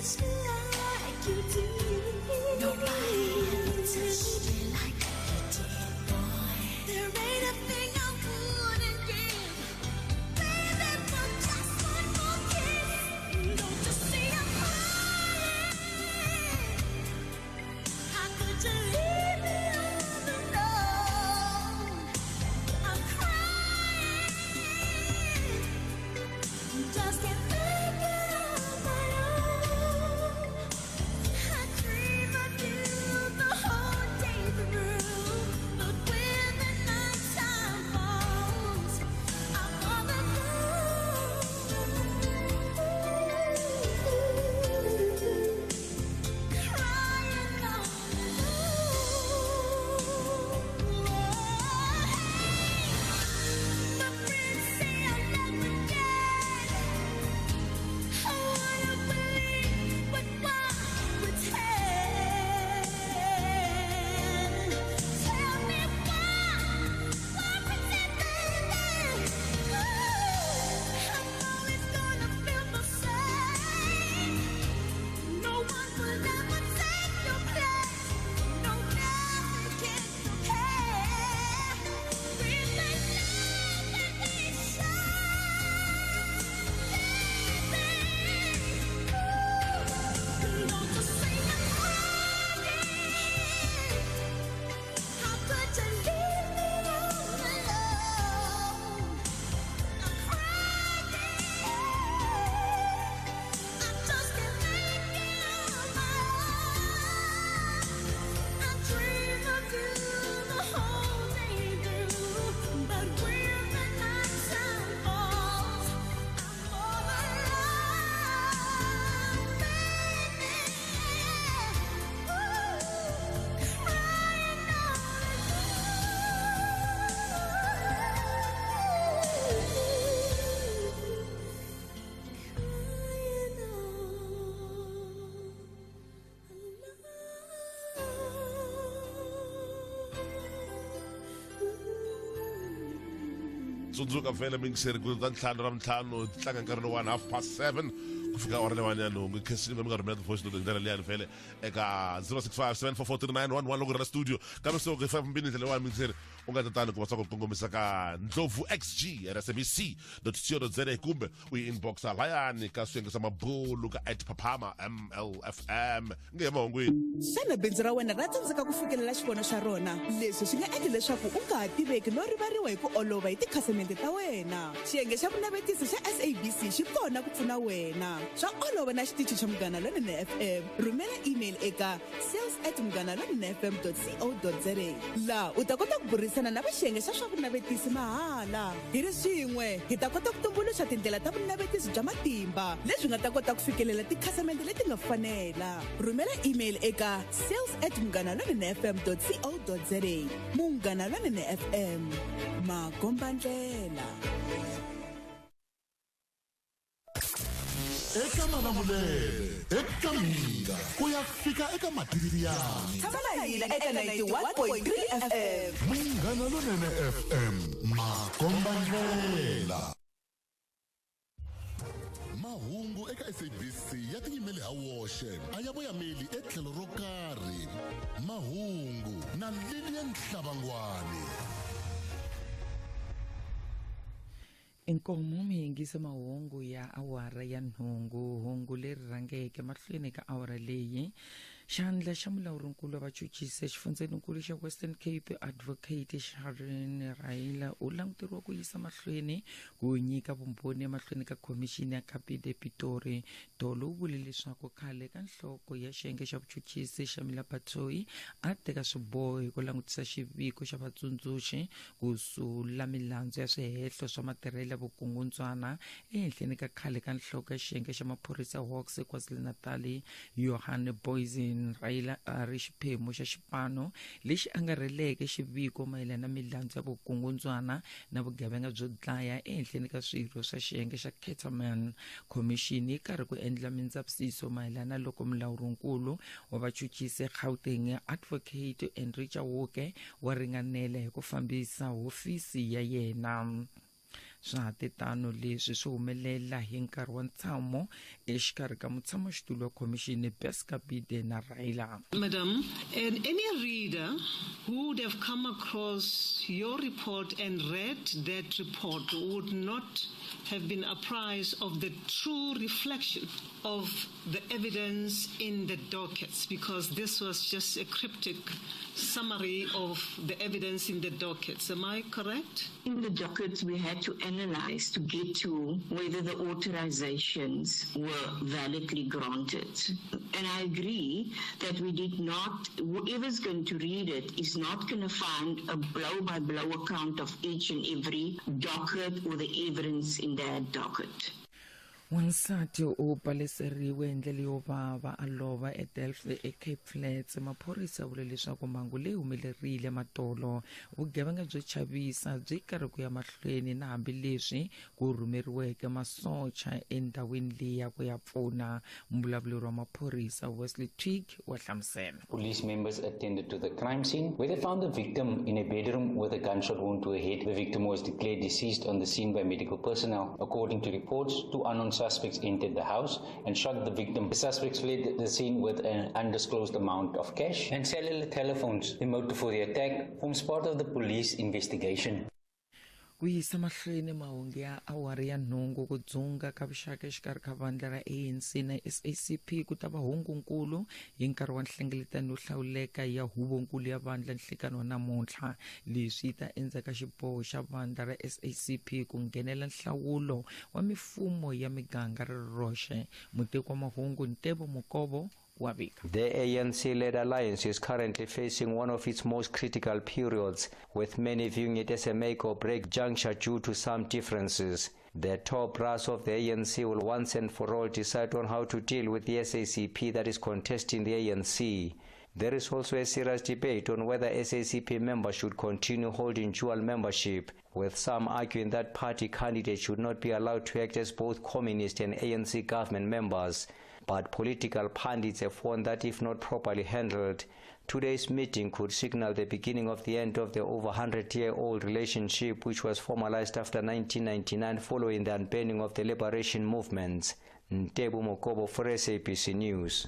touched me like you did. Nobody ever touched me like you did, boy. There ain't a thing I wouldn't give, baby, for just one more kiss. Don't you see I'm crying? How could you leave me all alone? I'm crying. Just can't make it on my own. I dream of you the whole day through, but when the nighttime falls, I'm all alone, crying all alone. My friends say I'll never get. I wanna believe, but why pretend? Tell me why pretend, baby? Ooh, I'm always gonna feel the same. No one will ever take your place. No, nothing can compare. With the love that we share, baby. Ooh, don't you see I'm crying? How could you leave me all alone? I'm crying. I just can't make it on my own. I dream of you the whole day through, but when the nighttime falls, I'm all alone, baby. Ooh, crying all alone, crying all alone. Tsundzuka vhele mingiseri ku ta ntlhanu ra mintlhanu ti tlanga nkarhi lowani 7:30 ku fika awara leyiwani ya nhungu. Khensini mi nga rhumela ti-voice note hi ndlela leyani vhele eka 065 744 3911 loko ri na studio, kambe so hi 5 mbini ndlela leyiwani mingiseri u nga tatani ku va swa ku kongomisa ka ndlovuxg@sabc.co.za kumbe u yi inboxa layani ka swiyenge swa mabulu ka @PhaphamaMLFM nge ya mahungwini. Xana bindzu ra wena ra tsandzeka ku fikelela xivono xa rona? Leswi swi nga endla leswaku u nga ha tiveki no rivariwa hi ku olova hi tikhasimende ta wena. Xiyenge xa vunavetisi xa SABC xi kona ku pfuna wena. Swa olova na xitichi xa Munghana Lonene FM. Rhumela email eka sales@munghanalonene fm.co.za, laha u ta kota ku burisana na va xiyenge xa swa vunavetisi mahala. Hi ri swin'we hi ta kota ku tumbuluxa tindlela ta vunavetisi bya matimba lebyi nga ta kota ku fikelela tikhasimende leti nga fanela. Rhumela email eka sales@munghanalonene fm.co.za. Munghana Lonene FM, makombandlela. Eka Malamulele, eka Mhinga ku ya fika eka Matiriyani. Tshama na hina eka 91.3 FM. Munghana Lonene FM, makombandlela. Mahungu eka SABC ya tiyimele ha woxe, a ya voyameli etlhelo ro karhi. Mahungu na Lilian Hlabangwani. Inkomu mi yingisa mahungu ya awara ya 8. Hungu leri rhangeke mahlweni ka awara leyi: xandla xa mulawurinkulu wa vachuchisi exifundzeninkulu xa Western Cape, Advocate Sharon Raila, u languteriwa ku yisa mahlweni ku nyika vumbhoni emahlweni ka khomixini ya Capide Pitori. Tolo u vule leswaku khale ka nhloko ya xiyenge xa vuchuchisi xa Milapatoi a teka swiboho hi ku langutisa xiviko xa vatsundzuxi ku sula milandzu ya swihehlo swa matirhelo ya vukungundzwana ehenhleni ka khale ka nhloko ya xiyenge xa maphorisa Hawks KwaZulu-Natal, Johan Boysen. Raila a ri xiphemu xa xipano lexi angarheleke xiviko mayelana na milandzu ya vukungundzwana na vugevenga byo dlaya ehenhleni ka swirho swa xiyenge xa Caterman. Khomixini yi karhi ku endla mindzavisiso mayelana loko mulawurinkulu wa vachuchisi Gauteng, Advocate Andrew Chauke, wa ringanela hi ku fambisa hofisi ya yena. Swa ha te tano leswi swi humelela hi nkarhi wa ntshamo exikarhi ka mutshamaxitulu wa khomixini Bess Kabide na Raila. Madam, and any reader who would have come across your report and read that report would not have been apprised of the true reflection of the evidence in the dockets, because this was just a cryptic summary of the evidence in the dockets. Am I correct? In the dockets, we had to analyze to get to whether the authorizations were validly granted. And I agree that we did not, whoever's going to read it is not going to find a blow-by-blow account of each and every docket or the evidence in that docket. Wansati u baleseriwe hi ndlela yo vava a lova eDelft eCape Flats. Maphorisa ya vule leswaku mhangu leyi humelerile matolo. Vugevenga byo chavisa byi karhi ku ya mahlweni na hambileswi ku rhumeriweke masocha endhawini liya ku ya pfuna. Mbulavuleri wa maphorisa Wesley Twigg wa hlamusela. Police members attended to the crime scene where they found the victim in a bedroom with a gunshot wound to her head. The victim was declared deceased on the scene by medical personnel. According to reports, two unknown suspects entered the house and shot the victim. The suspects fled the scene with an undisclosed amount of cash and cellular telephones. The motive for the attack forms part of the police investigation. Ku yisa mahlweni mahungu ya awara ya 8, ku dzunga ka vuxaka exikarhi ka vandla ra ANC na SACP ku ta va hungunkulu hi nkarhi wa nhlengeletano yo hlawuleka ya huvonkulu ya vandla nhlikani wa namuntlha. Leswi yi ta endzhaku ka xiboho xa vandla ra SACP ku nghenela nhlawulo wa mifumo ya miganga ri ri roxe. Muteki wa mahungu Ntebo Mukovo wa vika. The ANC-led alliance is currently facing one of its most critical periods, with many viewing it as a make-or-break juncture due to some differences. The top brass of the ANC will once and for all decide on how to deal with the SACP that is contesting the ANC. There is also a serious debate on whether SACP members should continue holding dual membership, with some arguing that party candidates should not be allowed to act as both communist and ANC government members. But political pundits have warned that if not properly handled, today's meeting could signal the beginning of the end of the over 100-year-old relationship, which was formalized after 1999 following the unbanning of the liberation movements. Ntebu Mokobo for SABC News.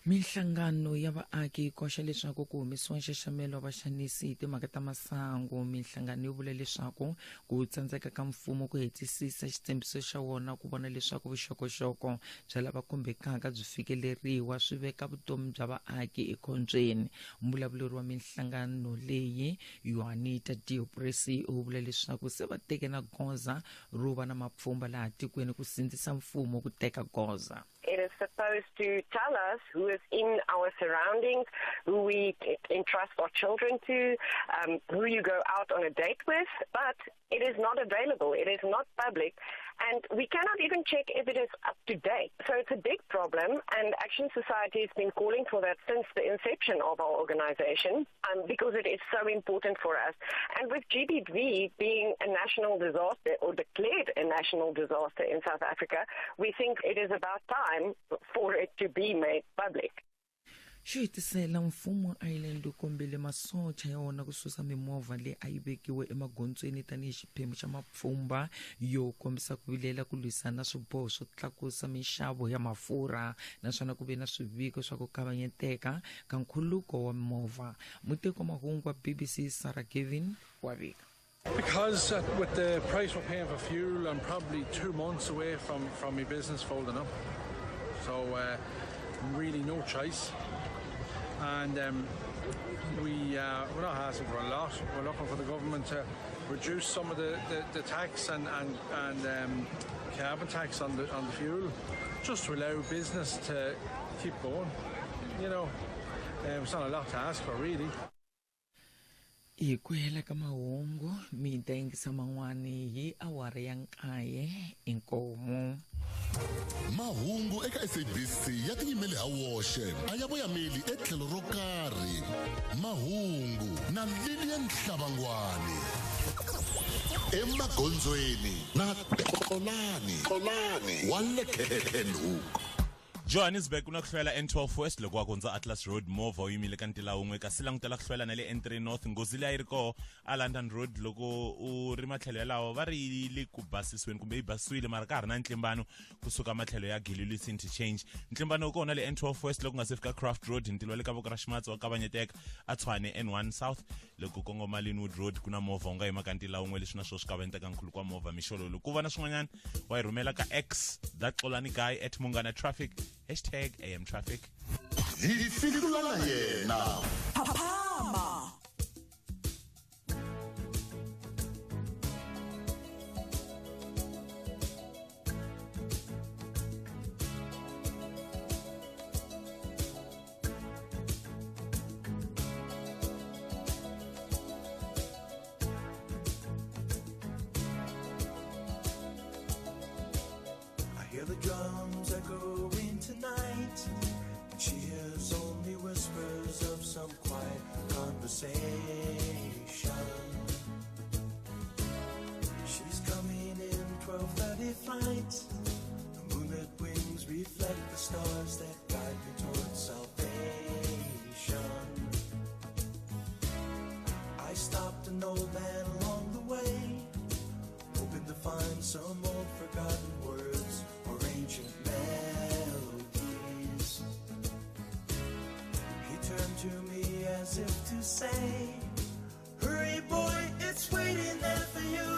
Minhlangano ya vaaki yi koxa leswaku ku humesiwa nxaxamelo wa vaxanisi hi timhaka ta masangu. Minhlangano yi vula leswaku ku tsandzeka ka mfumo ku hetisisa xitshembiso xa wona ku vona leswaku vuxokoxoko bya lava khumbekaka byi fikeleriwa swi veka vutomi bya vaaki ekhombyeni. Mbulavuleri wa minhlangano leyi Juanita Deopresi u vula leswaku se va teke na goza ro va na mapfhumba laha tikweni ku sindzisa mfumo ku teka goza. It is supposed to tell us who is in our surroundings, who we entrust our children to, who you go out on a date with, but it is not available. It is not public, and we cannot even check if it is up to date. So it's a big problem, and Action Society has been calling for that since the inception of our organization, because it is so important for us. And with GBV being a national disaster, or declared a national disaster in South Africa, we think it is about time for it to be made public. Xo hetisela, mfumo wa Ireland wu kombele masocha ya wona ku susa mimovha leyi a yi vekiwe emagondzweni tanihi xiphemu xa mapfhumba yo kombisa ku vilela ku lwisana na swiboho swo tlakusa minxavo ya mafurha, naswona ku ve na swiviko swa ku kavanyeteka ka nkhuluko wa mimovha. Muteki wa mahungu wa BBC Sarah Gavin wa vika. Because with the price we're paying for fuel, I'm probably 2 months away from my business folding up. So really no choice. And we're not asking for a lot. We're looking for the government to reduce some of the tax and carbon tax on the fuel, just to allow business to keep going. You know, it's not a lot to ask for, really. Hi ku hela ka mahungu mi ta yingisa man'wani hi awara ya 9 inkomu. Mahungu eka SABC ya tiyimele ha woxe, a ya voyameli etlhelo ro karhi. Mahungu na Lilian Hlabangwani. Emagondzweni na Xolani, Xolani wa le Kenhoek. Johannesburg ku na ku hlwela N12 West loko wa ku hundza Atlas Road movha wu yimile ka ntila wun'we kasi langutela ku hlwela na le N3 North nghozi leyi a yi ri koho a London Road loko u ri matlhelo yalawo va ri yi le ku basisiweni kumbe yi basisiwile mara ka ha ri na ntlimbano kusuka matlhelo ya Gililis Interchange. Ntlimbano wu kona le N12 West loko nga se fika Craft Road ntilo wa le ka voko ra ximatsi wa kavanyeteka a Tshwane N1 South loko kongoma Linwood Road ku na movha wu nga yima ka ntila wun'we leswi na swo swi kavanyeteka nkhuluko wa movha mixo lowu. Loko ku va na swin'wanyana wa yi rhumela ka X that Xolani guy at Mungana Traffic hashtag AM Traffic. Hi fihlula na yena. Phaphama. I hear the drums echoing tonight, and she hears only whispers of some quiet conversation. She's coming in 12:30 flight. The moonlit wings reflect the stars that guide me towards salvation. I stopped an old man along the way, hoping to find some old forgotten words or ancient melodies. He turned to me as if to say, hurry boy, it's waiting there for you.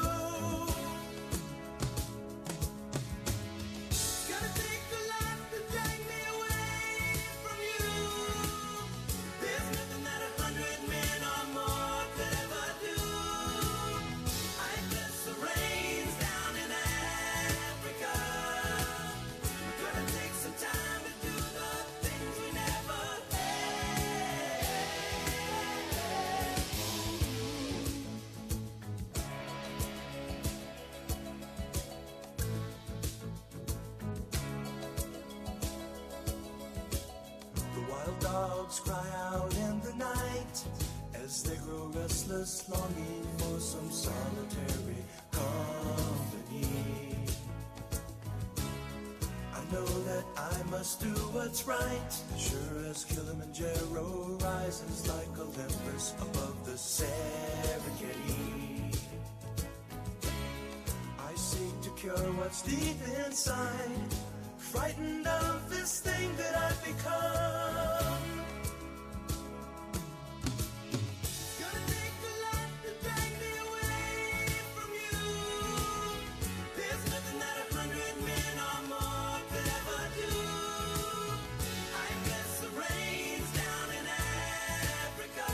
It's gonna take a lot to drag me away from you. There's nothing that 100 men or more could ever do. I bless the rains down in Africa. We're gonna take some time to do the things we never had. The wild dogs cry out in the night as they grow restless, longing for some solitary company. I know that I must do what's right, sure as Kilimanjaro rises like Olympus above the Serengeti. I seek to cure what's deep inside, frightened of this thing that I've become. It's gonna take a lot to drag me away from you. There's nothing that 100 men or more could ever do. I bless the rains down in Africa.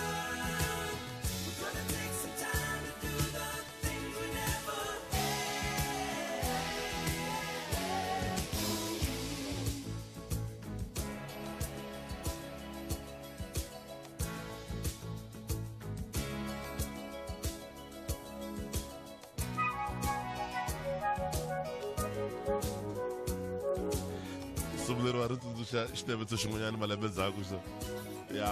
We're gonna take some time to do the things we never had. Risimu leri va ri tsundzuxa xitevetso xin'wanyana malembe ndzhaku xo ya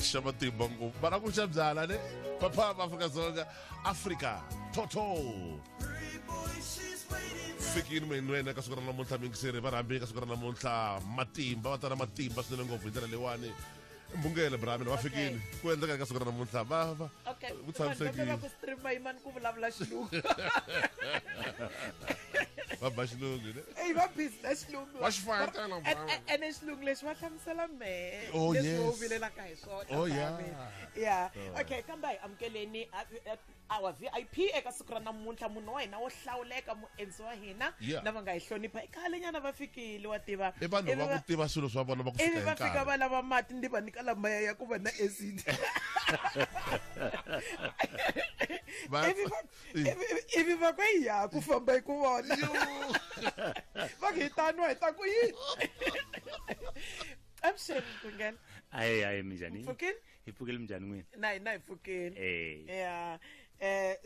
xa matimba ngopfu va na ku xa byala ne phaphama Afrika-Dzonga Afrika toto fikini mina wena ka siku ra namuntlha mingiseri va rhambi ka siku ra namuntlha matimba va ta na matimba swinene ngopfu hi ndlela leyiwani mbungele bra mina va fikini ku endleka ka siku ra namuntlha va va Okay. ku tshamisekile Vanhu va ku streama yimani ku vulavula xilungu. va ba xilungu ne Ey va busy na xilungu. Va xi fayetela, bra. Ene xilungu lexi va hlamusela mehe Oh, leswi yes. u vilelaka hi swona. Oh, bra yeah. mina. Yeah. Oh. Okay, kambe hi amukeleni our VIP eka siku ra namuntlha munhu wa hina wo hlawuleka muendzi wa hina Yeah. lava nga hi hlonipha i khalenyana va fikile wa tiva. I vanhu Ivi va ku tiva swilo swa vona va ku ivi fika hi va fika nkarhi va lava mati ni va nyika lamaya ya ku va na acid. Va- Ivi va- ivi va ku ya ku famba hi ku vona va ku hi ta nwa hi ta ku yini avuxeni Mbungela Ayi ayi minjhani? Mpfukile? Hi pfukile minjhani n'wina? Na hina hi pfukile Eh. ya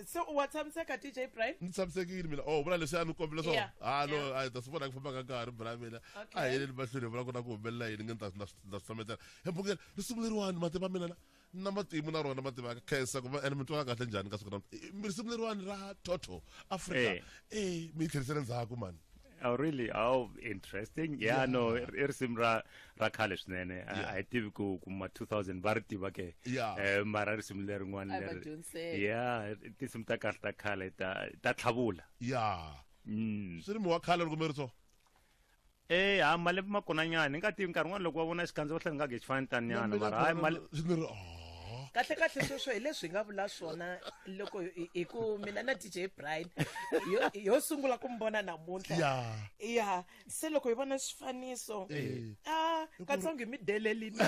se wa tshamiseka DJ Brian ni tshamisekile mina oh vula leswi a ni kombela swona Yeah, ah no yeah. a hi ta swi vona ku famba ka nkarhi bra mina Okay. a hi yeleni mahlweni hi vula ku na ku humelela yini nge ni ta na swi hlometela he mbungela risimu leriwani matimba mina na matimu na rona matimba ya khensa ku va ene mi twala kahle njhani ka siku ra risimu leriwani ra toto Afrika Eh. eh mi yi tlherisele ndzhaku mani Oh really? Oh, interesting. Yeah, no, i risimu ra khale swinene. A hi tivi ku ma 2000 va ri tiva ke. Mara risimu lerin'wana A va leri. dyondziseki. Yeah, tinsimu ta kahle ta khale ta tlhavula. Swi ri mi wa khale loko mi ri so. Eh, ha malembe ma kona nyana. Ni nga tivi nkarhi wun'wana loko va vona xikandza va hlaya nga xi fani tani nyana mara hayi mali Kahle kahle sweswo hi leswi hi nga vula swona loko hi ku mina na DJ Brian yo sungula ku mi vona namuntlha. Ya, se loko hi vona xifaniso, a katsongo hi mi delelini.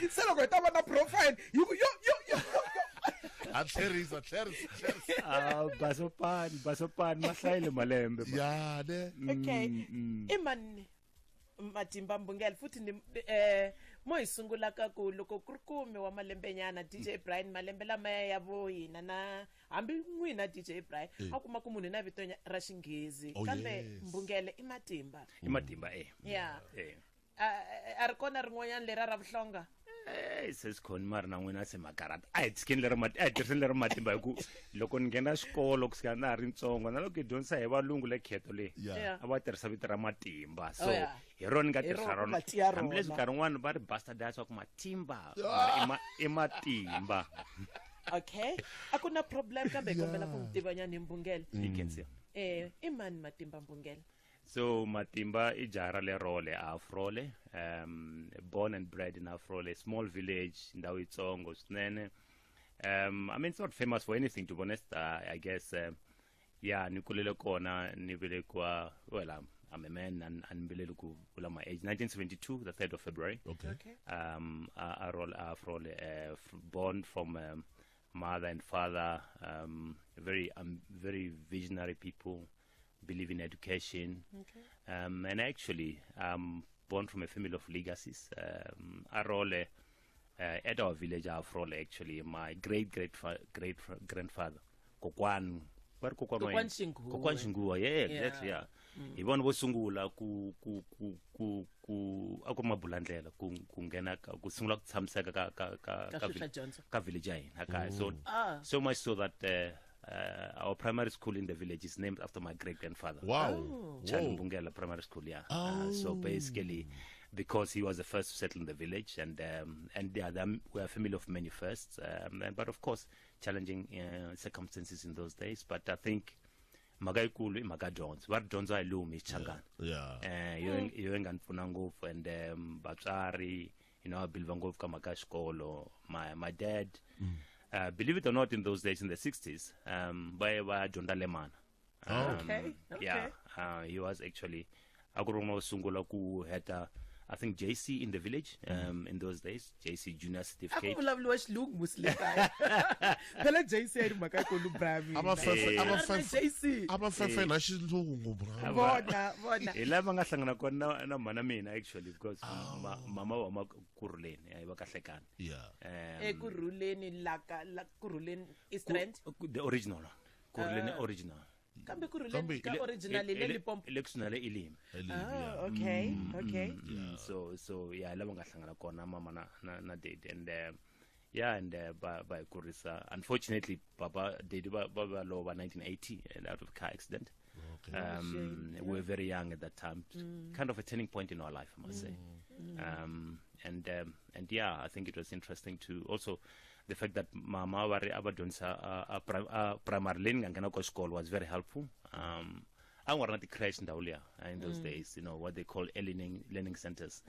Se loko hi ta vona profile hi ku yo yo yo yo. A tlherisa, tlherisa, tlherisa. Ah, basopani, basopani ma hlayile malembe. Ya, ne. Okay. I mani Matimba Mbungela futhi ni mo hi sungula ka ku loko ku ri kume wa malembenyana DJ Brian, malembe lamaya ya vo hina na hambi n'wina DJ Brian, a kuma ku munhu na vito ra Xinghezi, kambe Mbungele i Matimba. I Matimba, eh. Ya. Eh. A ri kona rin'wanyana lera ra vuhlonga? Eh, se sikhona mara na n'wina se makarata. A hi tshikeni leri a hi tirhiseni leri Matimba hi ku loko ni nghena xikolo kusuka na ha ri ntsongo na loko hi dyondzisa hi valungu le kheto leyi, a va tirhisa vito ra Matimba, so Oh, yeah. hi rona ni nga Hi tirhisa rona rona ku nga tiya rona. Hambileswi nkarhi wun'wani va ri bastardize va ku Matimba, mara i Matimba. Okay, a ku na problem, kambe hi kombela ku mi tivanyana hi Mbungele. You can see. I mani Matimba Mbungele? So Matimba i jaha ra le Role, Afrole, born and bred in Afrole, small village, ndhawu yitsongo swinene. I mean, it's not famous for anything, to be honest. I guess, yeah, ni kulele kona, ni velekiwa, well, I'm a man, and ni vilele ku vula my age, 1972, the 3rd of February. Okay. Arole, Afrole, born from mother and father, very, very visionary people, believe in education. Okay. And actually, I'm born from a family of legacies. Arole, at our village, Afrole, actually, my great, great, great grandfather, Kokwan, va ri kokwana wa Kokwan yena? Xinguwe. Kokwan Xinguwe, yeah, exactly, yeah. Hi vona vo sungula ku ku ku ku ku a ku ri mabulandlela ku nghena ka ku sungula ku tshamiseka ka ka ka Ka ka Swihla Dyondzo. ka village ya hina kaya. So Ah. so much so that our primary school in the village is named after my great grandfather. Wow. Oh. Charlie Whoa. Mbungela Primary School, yeah. So basically, because he was the first to settle in the village, and yeah, we are a family of many firsts, but of course, challenging circumstances in those days. But I think mhaka yikulu i mhaka dyondzo, va ri dyondzo a yi lumi hi Xichangani. Yo yi nga ni pfuna ngopfu, and vatswari, va believe ngopfu ka mhaka ya xikolo. My dad, believe it or not, in those days in the 60s, va ye va ya dyondza le Mana. Oh. Okay, okay. Yeah, he was actually a ku ri n'wana wo sungula ku heta, I think, JC in the village, in those days, JC Junior A ku certificate. vulavuriwa xilungu musi le kaya. Phela JC a yi ri mhaka yikulu, bra mina. A va fefe- a va A ri na fefe- JC. a va fefe na xilungu, bra. Vona, vona. Hi laha va nga hlangana kona na mhana mina actually, because mama wa huma Kurhuleni, va ka Hlekani. Yeah. Ekurhuleni la ka la Kurhuleni East Rand? The original one. Kurhuleni Ah. original. Kambe Kurhuleni Kambe ka original le Limpopo. Le kusuhi na le Elim. Elim, Ah, yeah. okay, okay. So, so yeah, lava nga hlangana kona mama na daddy, and yeah, and ba hi kurisa. Unfortunately, papa daddy va lova 1980 and out of a car accident. Okay. Shame, We were very young at that time. Kind of a turning point in our life, I must say. And yeah, I think it was interesting to also the fact that mama va ri a va dyondzisa a primary leyi ni nga nghena ka xikolo was very helpful. A nga ri na ti-crash ndhawu liya in those days, what they call early learning centers.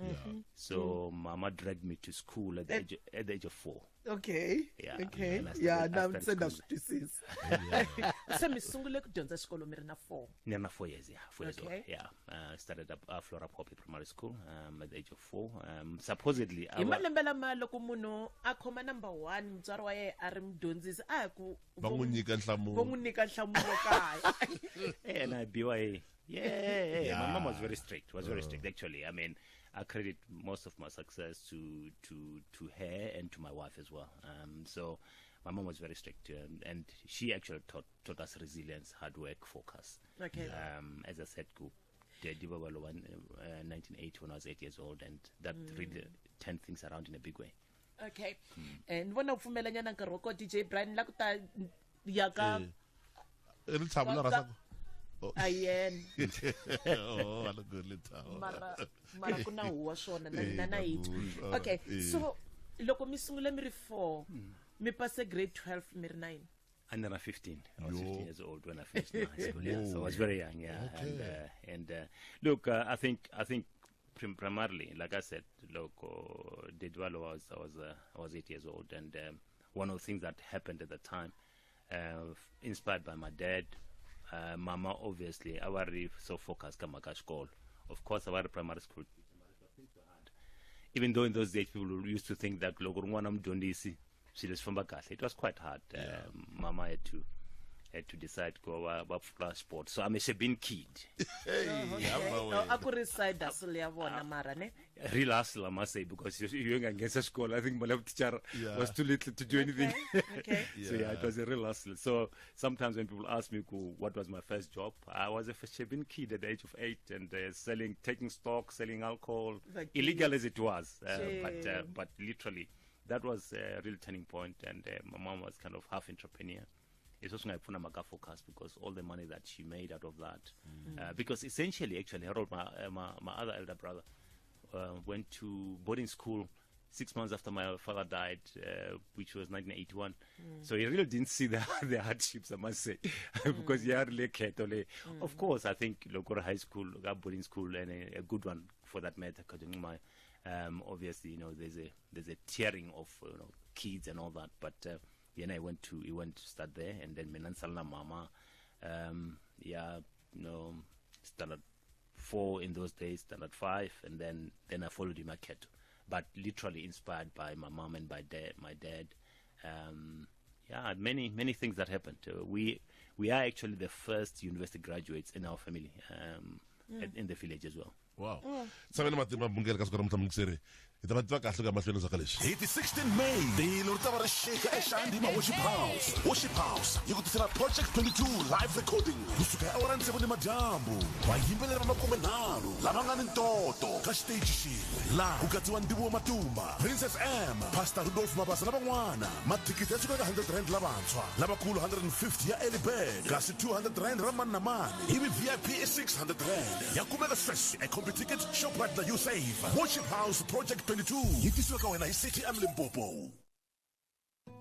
So mama dragged me to school at the age of 4. Okay. Yeah, Okay. and I started, Yeah, I na started se na school. swi twisisa. Se mi sungule ku dyondza xikolo mi ri na 4. Near na 4 years, yeah, 4 years old. Okay. Yeah, started up Flora Poppy Primary School at the age of 4. Supposedly, Hi malembe lama loko munhu a khoma number 1, mutswari wa yena a ri mudyondzisi, a hi ku Va n'wi nyika nhlamulo. vo n'wi nyika nhlamulo kaya. And I BYA. Yeah, Yeah. My mom was very strict. Was very strict actually. I mean, I credit most of my success to her and to my wife as well. So my mom was very strict, and she actually taught us resilience, hard work, focus. Okay. As I said, Daddy Baba Lowan, 1980 when I was 8 years old, and that really turned things around in a big way. Okay. Ni vona ku pfumelanyana nkarhi wa kona DJ Brian la ku ta ya ka I ri tshavo la rhandzaka. A yena. Oh, a loko le thawa. Mara ku na huwa swona na Eh, na na yi twa. ngakuzwa. Okay, Eh. so loko mi sungule mi ri 4, mi pase grade 12 mi ri 9. And then I'm 15. I was Yo. 15 years old when I finished my high school. Yeah, so I was very young. Yeah, Okay. and look, I think primarily, like I said, look, Didwalo I was 8 years old, and one of the things that happened at the time, inspired by my dad, mama obviously, I was so focused ka mhaka xikolo. Of course, I was primary school. Even though in those days people used to think that loko ri n'wana mudyondzisi swilo swi famba kahle, it was quite hard. Mama had to decide ku va pfula sport, so I'm a shebeen kid. Hey, hamba No, wena. a ku ri side hustle ya vona mara ne. Real hustle, I must say, because you against a school, I think my left teacher was too little to do anything. So yeah, it was a real hustle. So sometimes when people ask me what was my first job, I was a shebeen kid at the age of 8 and selling, taking stock, selling alcohol, Like illegal as it was, but Shame. but literally that was a real turning point. And my mom was kind of half entrepreneur. It's also my maka focus because all the money that she made out of that, because essentially, actually, Harold, my other elder brother, went to boarding school 6 months after my father died, which was 1981. So he really didn't see the hardships, I must say, because he had really. Of course, I think local high school, boarding school, and a good one for that matter, 'cause obviously, there's a tearing of kids and all that, but yeah, he went to start there, and then mina ni mama, yeah, standard 4 in those days, standard 5, and then I followed him at Khetho, but literally inspired by my mom and by dad, my dad. Yeah, many many things that happened. We are actually the first university graduates in our family, in the village as well. Wow, tshameni matimba mungeri ka siku ra mutshamiseri, hi ta va tiva kahle ka mahlweni ndzhaku ka leswi. Hi ti 16 May, tilo ri ta va ri xika eXandima Worship House. Worship House yi ku tisela Project 22 live recording kusuka hi awara tsevu ni madyambu. Vayimbeleri va 30 lava nga ni ntoto ka xiteji xin'we, laha ku katsiwa Ndivo wa Matumba, Princess M, Pastor Rudolf Mabasa na van'wana. Mathikithi ya suka ka R100 lavantshwa, lavakulu 150 ya early bird, kasi R200 ra mani na mani, ivi VIP i R600. Ya kumeka sweswi eComputicket, Shoprite na Usave. Worship House Project 22 yi tisiwa ka wena hi CTM Limpopo.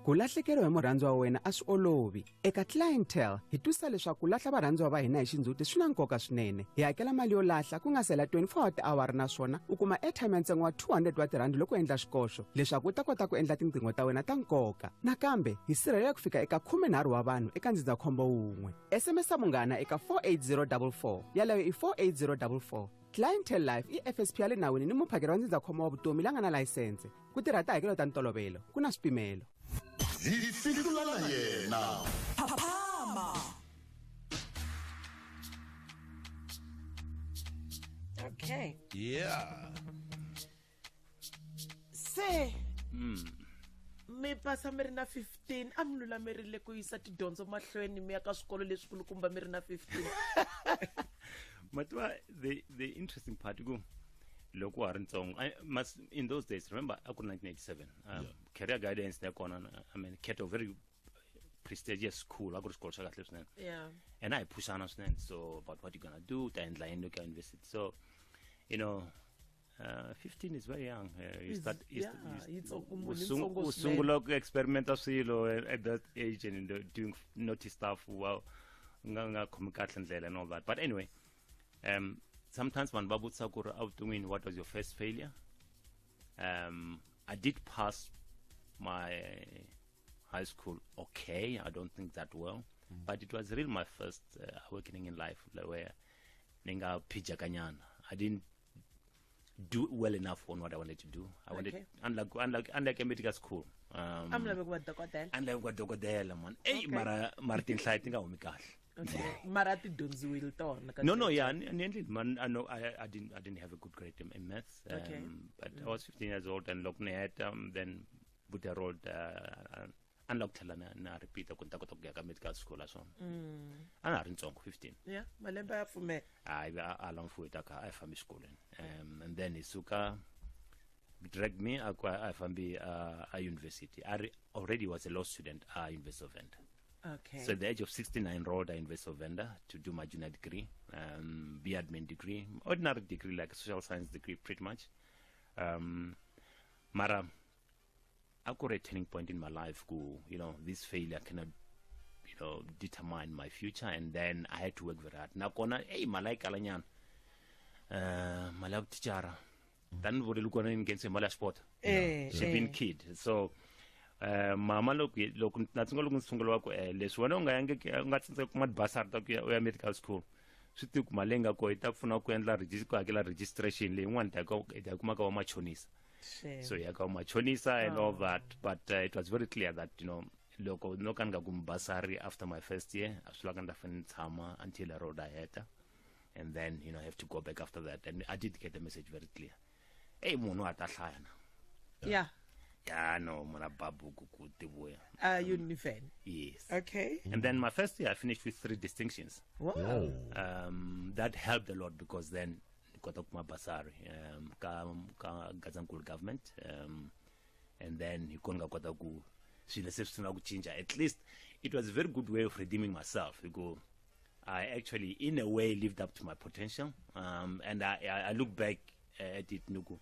Ku lahlekeriwa hi murhandziwa wa wena a swi olovi. Eka Clientele hi twisisa leswaku ku lahla varhandziwa va hina hi xindzhuti swi na nkoka swinene. Hi hakela mali yo lahla ku nga sela 24 wa tiawara, naswona u kuma airtime ya ntsengo wa 200 wa tirhandi loko u endla xikoxo leswaku u ta kota ku endla tinqingho ta wena ta nkoka. Nakambe hi sirhelela ku fika eka 13 wa vanhu eka ndzindzakhombo wun'we. SMS munghana eka 48044, yaleyo i 48044. Clientele Life i FSP ya le nawini ni muphakeri wa ndzindzakhombo wa vutomi la nga na layisense ku tirha tihakelo ta ntolovelo ku na swipimelo. Hi fihlula na yena. Phaphama. Okay. Se mi pasa mi ri na 15, a mi lulamerile ku yisa tidyondzo mahlweni, mi ya ka swikolo leswikulukumba mi ri na 15? Matwa, the interesting part ku loko wa ha ri ntsongo, in those days, remember, a ku ri 1987, career guidance nakona, I mean, Khetho, very prestigious school, a ku ri xikolo xa kahle swinene. And a hi phushana swinene, so about what you gonna do, ta endla yini loko ya university. So 15 is very young. You start you Yeah, yitsongo, u munhu yitsongo u swinene. sungula ku experimenta swilo at that age and doing naughty stuff, well, nga khomi kahle ndlela and all that. But anyway, sometimes vanhu va vutisa ku ri evuton'wini, what was your first failure? I did pass my high school okay, I don't think that well, but it was really my first awakening in life, like, where ni nga phijakanyana. I didn't do well enough on what I wanted to do. I wanted unlike a medical school, A mi lave ku va dokodela? A ni lave ku va dokodela, man. Ey, mara tinhlayo ti nga humi kahle. Okay, mara ti dyondziwile tona ka No, yeah, ni endlile, man. I know I didn't have a good grade in maths. But I was 15 years old, and loko ni heta, then Buterol, a ni lava ku tlhela na repeat ku ni ta kota ku ya ka medical school a swona. A na ha ri ntsongo, 15. Yeah, malembe ya pfumela. Hayi, a la mfowethu a kha a hi fambi xikolweni, and then hi suka, drag me, a ku a hi fambi a university. A ri already was a law student a University of Venda. Okay. So at the age of 16, I enrolled at University of Venda to do my junior degree, B admin degree, ordinary degree, like a social science degree, pretty much. Mara, I got a turning point in my life. Go, you know, this failure cannot, you know, determine my future. And then I had to work very hard. Nakona, hey, malai kalanyan, malai teacher. Tani vuri loko ni nghenise mali ya sport. She been kid. So mama loko loko na tsundzuka loko ndzi sungula ku leswi wena u nga yangi u nga tsandzeka ku kuma tibasari ta ku ya u ya medical school, swi tivi ku mali leyi nga kona yi ta pfuna ku endla ku hakela registration leyi yin'wana i ta kuma ka vamachonisa. So ya ka vamachonisa and all that, but it was very clear that, you know, loko no ka ni nga kumi basari after my first year, a swi lava ni ta fanele ni tshama until road a heta, and then, you know, I have to go back after that. And I did get the message very clear. Hey, munhu a ta hlaya na. Yeah, no, munhu a ba buku ku tivuya. Univen. Yes. Okay. And then my first year I finished with 3 distinctions. Wow. Whoa. That helped a lot because then kota kuma basari ka Gazankulu government, and then hi kona nga kota ku swilo se swi sungula ku cinca. At least it was a very good way of redeeming myself because I actually in a way lived up to my potential, and I look back at it, nuku,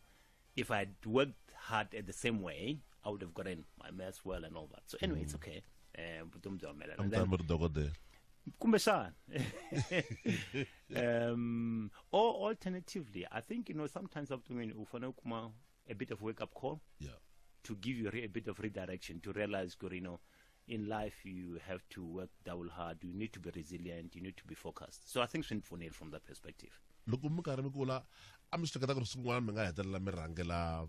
if I had worked hard at the same way, I would have gotten my maths well and all that. So anyway, it's okay. Vutomi bya humelela. And then A mi ta mi ri dokodela. Kumbexana. Or alternatively, I think, you know, sometimes evuton'wini u fanele u kuma a bit of wake up call to give you a bit of redirection, to realize, you know, in life you have to work double hard, you need to be resilient, you need to be focused. So I think swi ni pfunile from that perspective. Loko mi karhi mi kula, a mi swi hleketa ku ri siku rin'wana mi nga hetelela mi rhangela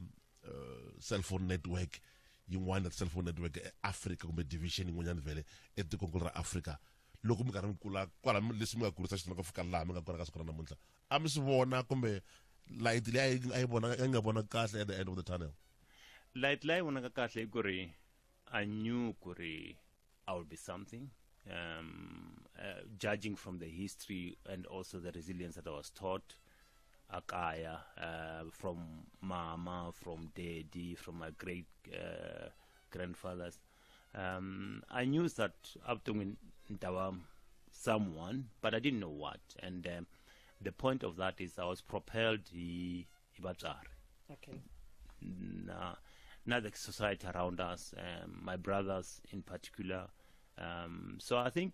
cellphone network yin'wana ya cellphone network eAfrika kumbe division yin'wanyana vhele etikonkulu ra Afrika? Loko mi karhi mi kula kwala leswi mi nga kurisa xiswona ku fika laha mi nga kona ka siku ra namuntlha, a mi swi vona kumbe light leyi a yi vona a yi nga vona kahle at the end of the tunnel? Light leyi vonaka kahle i ku ri I knew ku ri I would be something, judging from the history and also the resilience that I was taught akaya, from mama, from daddy, from my great grandfathers. I knew that evuton'wini ni ta va someone, but I didn't know what. And the point of that is I was propelled hi vatswari. Na the society around us, my brothers in particular. So I think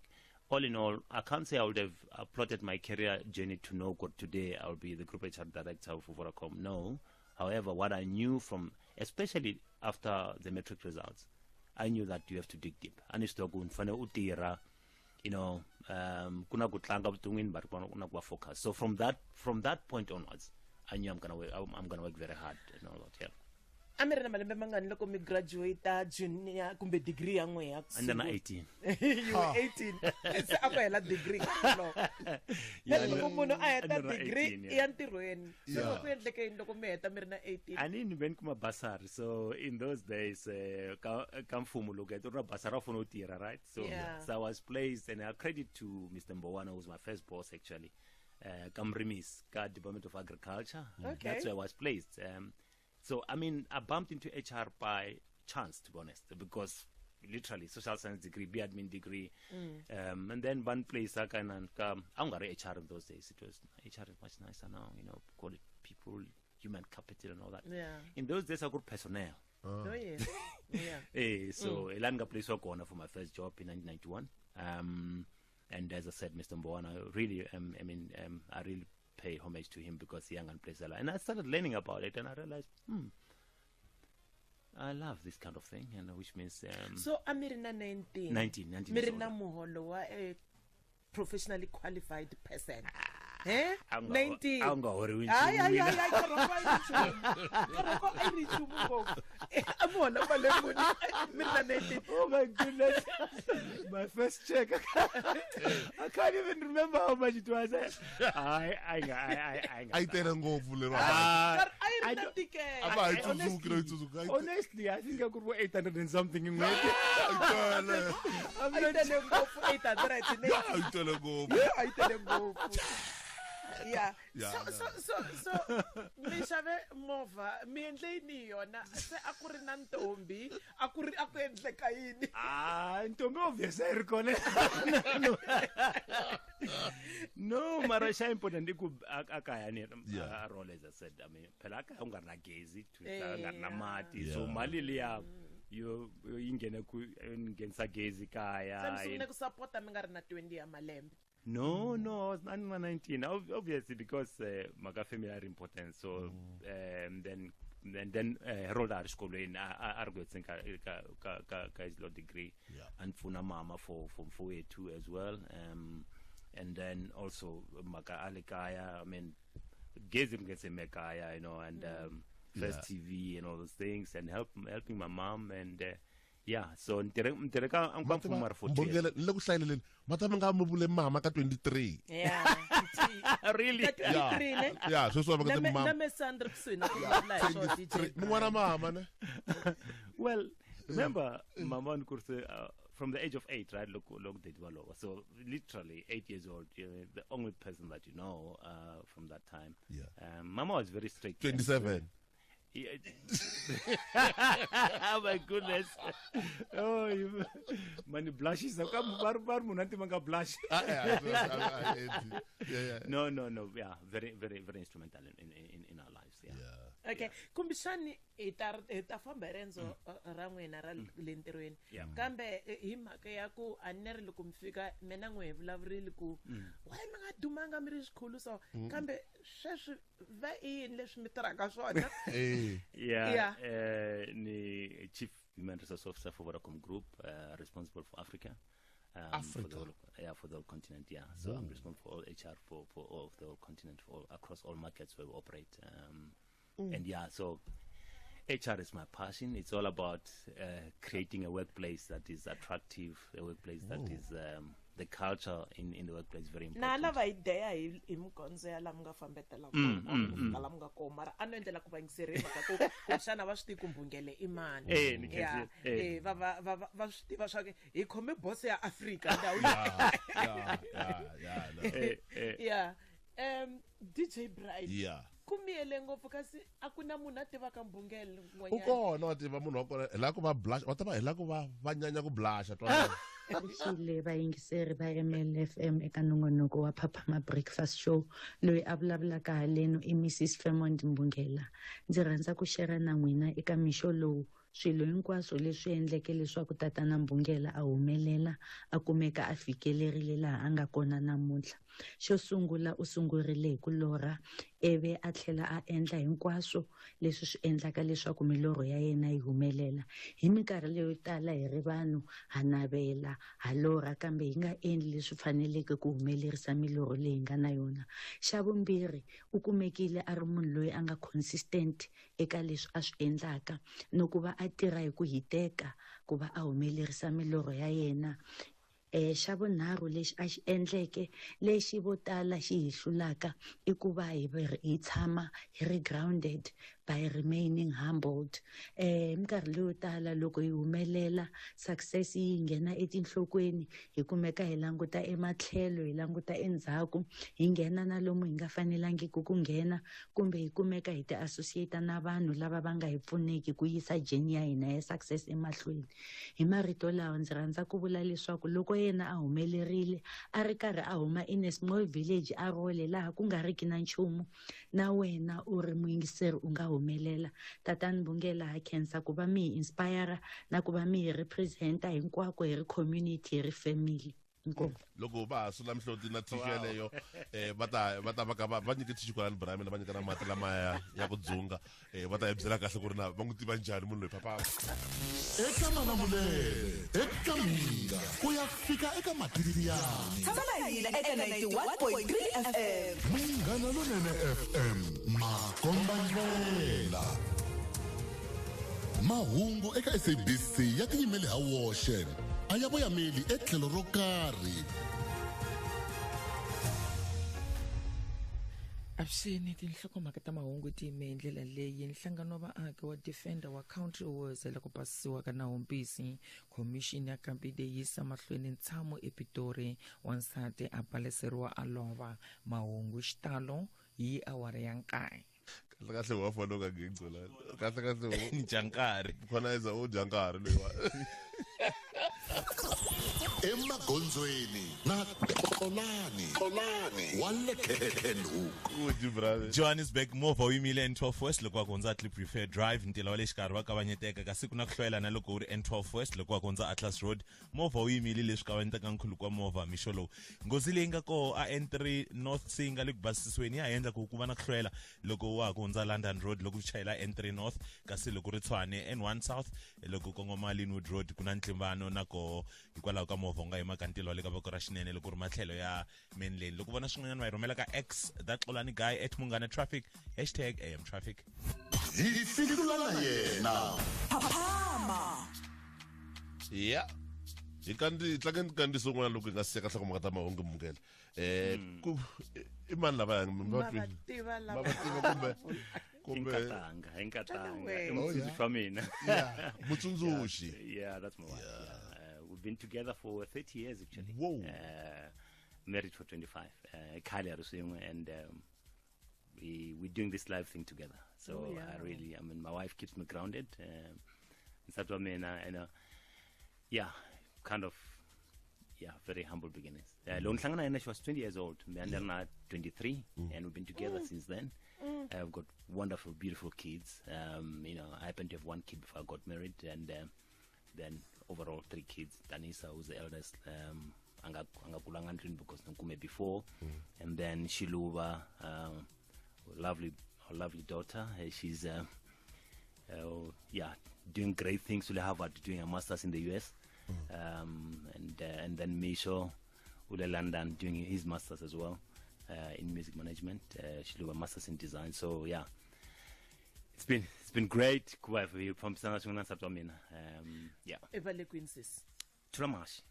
all in all, I can't say I would have plotted my career journey to know what today I'll be the group HR director for Vodacom. No. However, what I knew from, especially after the matric results, I knew that you have to dig deep. A ni swi tiva ku ni fanele u tirha, you know, ku na ku tlanga vuton'wini, but ku na ku va focus. So from that point onwards, I knew I'm gonna work very hard and all that. Yeah. A mi ri na malembe mangani loko mi graduate junior kumbe degree ya n'we ya ku And then sungula? 18. You were 18, se a ku hela degree nkarhi Yeah, loko munhu a heta a ni ri na degree 18, yeah. i ya ntirhweni, se ku endleke yini loko mi heta mi ri na 18? A ni ni ve ni kuma basari. So in those days, ka mfumo loko heta u ri na basari a wu fanele u tirha, right? So so I was placed, and I credit to Mr. Mbowana, who was my first boss actually, ka Mrimis, ka Department of Agriculture. That's where I was placed. So I mean, I bumped into HR by chance, to be honest, because literally social science degree, B admin degree, and then one place I can I'm got HR in those days. It was HR is much nicer now, you know, call it people, human capital and all that. In those days I got personnel. Oh yes. Yeah. So mm. nga place kona for my first job in 1991. And as I said, Mr. Mbowana, really, I mean, I really pay homage to him because he young and plays a lot. And I started learning about it, and I realized, I love this kind of thing, and which means So a mi ri na 19? 19, 19 Mi ri years na old. muholo wa a professionally qualified person, eh? A wu nga- 19. A wu nga horiwi Hayi, hayi, nchumu. hayi, hayi, nkarhi a yi ri nchumu, nkarhi a yi ri nchumu ngopfu. A mi hola mali muni mi ri na 19? Oh my goodness. My first check. I can't even remember how much it was. I A yi tele ngopfu lero. Ah, a yi ri na A ntikelo. va ha yi tsundzuki no yi tsundzuki. Honestly, I think I could work 800 and something in n'hweti. Yi tele. A yi tele ngopfu 800. Ya, yi tele ngopfu. A yi tele ngopfu. Yeah. Yeah, So no. so mi xave movha, mi endle yini hi yona? Se a ku ri na ntombi, a ku ri a ku endleka yini? Ah, ntombi obvious a yi ri kona. No, mara xa important i ku a kaya ni a role, as I said, I mean, phela a kaya u nga ri na gezi, to u nga ri na mati, so mali liya yo yi nghene ku yi nghenisa gezi kaya. Se mi sungule ku sapota mi nga ri na 20 ya malembe? No, I was not 19. Obviously, because maka family are important. So then Harold a ri xikolweni, a ri ku hetseni ka his law degree. And pfuna mama for mfowethu as well. And then also maka a le kaya, I mean, gezi ri nghenise mekaya, and first TV and all those things, and helping my mom and. Yeah, so ntirhe ka mfumo mara for 2 years. Mbongela, ni le ku hlayeleleni, ma ta mi nga mi vule mama ka 23. Yeah. Really? Ka 23 ne? Yeah, sweswi va Na nga mama. Na me Sandra kusuhi na ku vulavula hi swona, DJ. 23. Mi n'wana mama ne? Well, remember, Mama Nkurse, from the age of 8, right? Look, look, they develop. So literally 8 years old, you're the only person that you know from that time. Mama was very strict. 27. Yeah. Oh my goodness. Oh, you, mani blushes. Bar bar munanti manga blush. Ah, eh, ah, yeah. No. Yeah, very, very, very instrumental in our lives. Yeah. Okay, kumbexani hi ta famba hi riendzo ra n'wina ra le ntirhweni, kambe hi mhaka ya ku a ni ri loko mi fika, mina n'we hi vulavurile ku why mi nga dumanga mi ri xikhulu so, kambe sweswi va i yini leswi mi tirhaka swona? Yeah. Ni Chief Human Resource Officer for Vodacom Group, responsible for Africa. For Africa. the whole, yeah, for the whole continent. Yeah. So I'm Whoa. responsible for all HR for all of the whole continent, for all, across all markets where we operate. And yeah, so HR is my passion. It's all about creating a workplace that is attractive, a workplace that Whoa. is the culture in the workplace is very Na important. lava hi deya hi mikondzo ya laha mi nga fambetela kona ku fika laha mi nga kona, mara a no endlela ku vayingiseri hi mhaka ku kumbexana va swi tivi ku Mbhungele i mani. Eh, ni Ya, khensile. Eh. eh, va swi tiva swa ku hi khome boso ya Afrika ndhawu. Yeah, no. Eh, eh. Ya, DJ Brian, ku miyele ngopfu, kasi a ku na munhu a tivaka Mbhungele U un'wanyana. kona, wa tiva munhu wa kona, hi lava ku va blush, wa tiva, hi lava ku va nyanya ku blusha twana. Pfuxile vayingiseri va MLFM eka nongonoko wa Phaphama Breakfast Show. Loyi a vulavulaka haleno i Mrs Fremont Mbungela. Ndzi rhandza ku xera na n'wina eka mixo lowu swilo hinkwaswo leswi endleke leswaku tatana Mbungela a humelela, a kumeka a fikelerile laha a nga kona namuntlha. Xo sungula, u sungurile hi ku lorha, ivi a tlhela a endla hinkwaswo leswi swi endlaka leswaku milorho ya yena yi humelela. Hi minkarhi leyo tala hi ri vanhu ha navela, ha lorha, kambe hi nga endli leswi faneleke ku humelerisa milorho leyi nga na yona. Xa vumbirhi, u kumekile a ri munhu loyi a nga consistent eka leswi a swi endlaka no ku va a tirha hi ku hiteka ku va a humelerisa milorho ya yena. Xa vunharhu lexi a xi endleke, lexi vo tala xi hi hlulaka, i ku va hi tshama hi ri grounded by remaining humbled. Hi minkarhi leyo tala loko hi humelela, success yi nghena etinhlokweni, hi kumeka hi languta ematlhelo, hi languta endzhaku, hi nghena na lomu hi nga fanelangiki ku nghena, kumbe hi kumeka hi ti associate na vanhu lava va nga hi pfuneki ku yisa journey ya hina ya success emahlweni. Hi marito lawa, ndzi rhandza ku vula leswaku loko yena a humelerile a ri karhi a huma in a small village a role laha ku nga riki na nchumu, na wena u ri muyingiseri u nga humelela. Tatani Mbungela, ha khensa ku va mi hi inspire na ku va mi hi representa hinkwako hi ri community, hi ri family. Inkomu. Loko va ha sula mihloti na tissue yeleyo, va ta va ka va nyike tissue kwalani, Brian, va nyika na mati lama ya ku dzunga, va ta hi byela kahle ku ri na va n'wi tiva njhani munhu loyi papa. Eka Malamulele, eka Mhinga, ku ya fika eka Matiririyani. Tshama na hina eka 91.3 FM. Munghana Lonene FM, makombandlela. Mahungu eka SABC ya tiyimele ha woxe, a ya voyameli etlhelo ro karhi. Avuxeni, tinhlokomhaka ta mahungu ti yime hi ndlela leyi. Nhlangano wa vaaki wa Defender wa Country wu hoyozela ku pasisiwa ka nawumbisi. Khomixini ya Kambide yi yisa mahlweni ntshamo ePitori, wansati a baleseriwa a lova. Mahungu hi xitalo hi awara ya 9. Kahle kahle wa fana ka gingco la. Kahle kahle dya nkarhi. Khona iza u dya nkarhi loyi wa. Emagondzweni na Xolani, Xolani wa le Kenhoek. Johannesburg, movha wu yimile N12 West loko wa ku hundza Kliprivier Drive, ntila wa le xikarhi wa kavanyeteka, kasi ku na ku hlwela na loko u ri N12 West loko wa ku hundza Atlas Road, movha wu yimile leswi kavanyetaka nkhuluko wa movha mixo lowu. Nghozi leyi nga koho a N3 North se yi nga le ku basisiweni, ya ha endla ku ku va na ku hlwela loko wa ha ku hundza London Road loko u chayela N3 North, kasi loko ri Tshwane N1 South loko kongoma Lynnwood Road ku na ntlimbano na koho hikwalaho ka movha wu nga yima ka ntila wa le ka voko ra xinene loko ri matlhelo ya main lane. Loko vona swin'wanyana va yi rhumela ka X that Xolani guy at Munghana Traffic hashtag AM Traffic. Hi fihlula na yena. Phaphama. Ya. Hi kandi tlangeni kandziso un'wana loko hi nga seka nhlokomhaka ta mahungu mukele. Ku i mani lava ya Ma va tiva lava. Ma va tiva kumbe Inkatanga, inkatanga. Wena. I mutsundzuxi wa mina. Yeah, mutsundzuxi. Yeah, that's my wife. Yeah. We've been together for 30 years actually. Whoa. Married for 25. Khale a ri swin'we, and we're doing this live thing together. So Oh, yeah. I really, I mean, my wife keeps me grounded. Nsati wa mina, and yeah, kind of, yeah, very humble beginnings. Loko ni hlangana na yena, she was 20 years old. Mina ni ri na 23, and we've been together since then. I've got wonderful, beautiful kids. I happened to have one kid before I got married, and then overall 3 kids. Danisa, who's the eldest, anga kulanga ndlwini because ni kume before, and then Shiluva, lovely, lovely daughter. She's doing great things. Ule Harvard, doing a master's in the US, and then Misho, ule London, doing his master's as well. In music management. Shiluva master's in design. So yeah, it's been great. Ku va hi fambisana swin'we na nsati wa mina. Yeah. I va le kwini sesi? Tramash.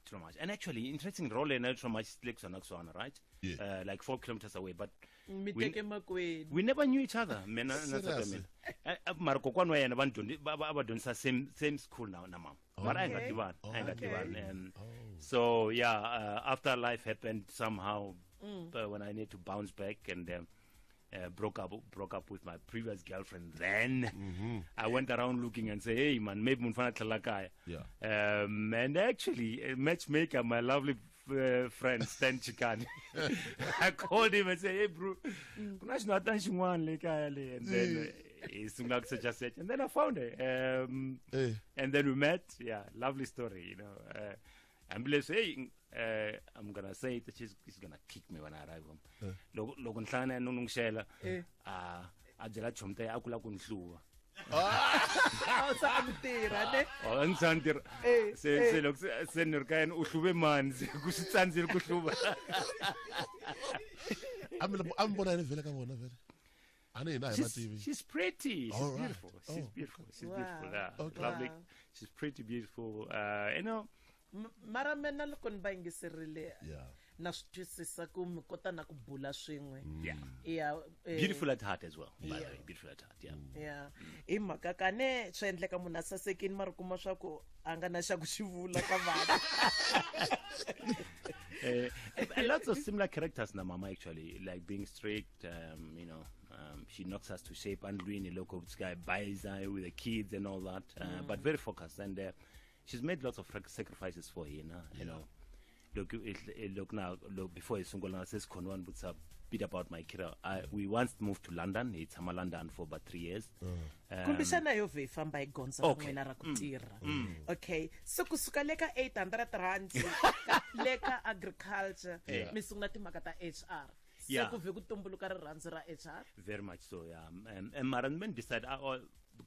And actually, interesting role in Tramash is like Swana, right? Yeah. Like 4 kilometers away, but Mi teke makwenu. we never knew each other. Mina na nsati wa Seriously? mina. Mara kokwana wa yena va ni va dyondzisa same school na mama. Mara a hi nga Okay. tivani, a hi nga Okay. tivani. So yeah, after life happened somehow, when I need to bounce back and broke up with my previous girlfriend, then I went around looking and say, hey man, maybe munhu fanele a tlhela kaya. Yeah. And actually, a matchmaker, my lovely friend Stan Chikane, I called him and said, hey bro, ku na xinhwatana xin'wana le kaya le. And then he sungula ku search, search, and then I found her. And then we met. Yeah, lovely story, you know. Hambileswi, hey, I'm gonna say it, she's gonna kick me when I arrive home. Loko ni hlangana na yena, ni n'wi xela, a byela chomi ta yena, a ku la ku ni hluva. A wu se a mi tirha, ne? Oh, a ni se a ni tirha. Se loko se ni ri ka yena, u hluve mani? Se ku swi tsandzile ku hluva. A mi a mi vona yini vhele ka vona vhele? A ni hina hi She's vativi. pretty. She's All right. beautiful. She's Oh. beautiful. She's Wow. beautiful. Yeah. Okay. Lovely. Wow. She's pretty beautiful. You know. Mara mina loko ni va yingiserile, Yeah. na swi twisisa ku mi kota na ku bula swin'we. Yeah. Yeah, Beautiful at heart as well, by the Yeah. way. Beautiful at heart, yeah. Yeah. Hi mhaka ka ne swi endleka munhu a sasekini mara kuma swa ku a nga na xa ku xi vula ka vanhu. Lots of similar characters na mama actually, like being strict, you know, she knocks us to shape and doing a local guy buys her with the kids and all that, but very focused, and she's made lots of sacrifices for hina, you know. Look, look now, look, before sungula says Konwan puts a bit about my career. We once moved to London. It's Sama London for about 3 years. Kumbexana yo vhe yi famba hi gondzo ra Okay. n'wina ra ku tirha. Okay. Se kusuka le ka 800 rand le ka agriculture, Yeah. mi sungula timhaka ta HR. Se Yeah. ku vhe ku tumbuluka rirhandzu ra HR. Very much so, yeah. And mara when decide,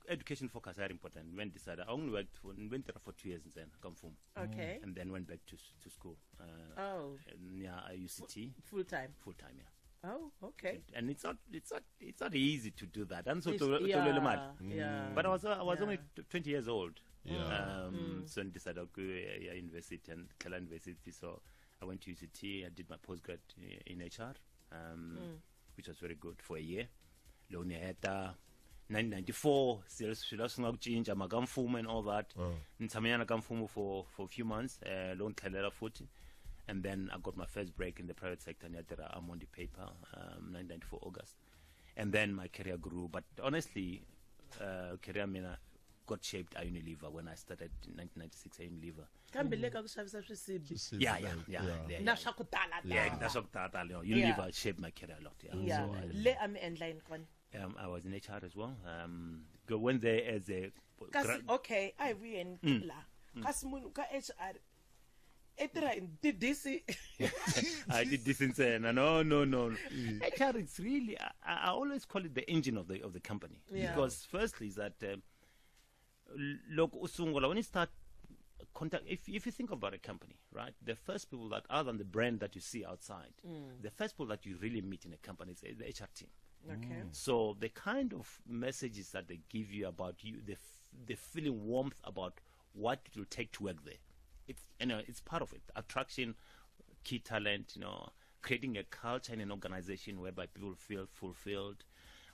education focus are important. When decided, I only worked for, went there for 2 years and then come from. Okay. And then went back to school. Oh. Yeah, UCT. Full time. Full time, yeah. Oh, okay. And it's not easy to do that. And so It's, to yeah, to mali. yeah. But I was Yeah. only 20 years old. Yeah. So I decided to go yeah, university and Kela University. So I went to UCT. I did my postgrad in HR. which was very good for a year. Loko ni heta 1994, se swilo swi nga ku cinca mhaka mfumo and all that. Ni tshamenyana ka mfumo for a few months, loko ni tlhelela futhi. And then I got my first break in the private sector, ni ya tirha Amondi Paper, 1994 August. And then my career grew. But honestly, career mina got shaped at Unilever when I started in 1996 at Unilever. Kambe le ka ku xavisa swisibi. Yeah. Na swa ku tala Yeah, tala. that's what that, you know, Unilever shaped my career a lot. Yeah. Yeah. So I, Le a mi endla yini kona? I was in HR as well. Go went there as a Kasi okay, a hi vuyeni la. Kasi munhu ka HR i tirha hi ti-DC. I did this in No. HR, it's really, I always call it the engine of the company. Yeah. Because firstly is that look, usungula, when you start contact, if you think about a company, right, the first people that, other than the brand that you see outside, the first people that you really meet in a company is the HR team. Okay. So the kind of messages that they give you about you, the feeling warmth about what it will take to work there. It's, you know, it's part of it. Attraction, key talent, you know, creating a culture in an organization whereby people feel fulfilled,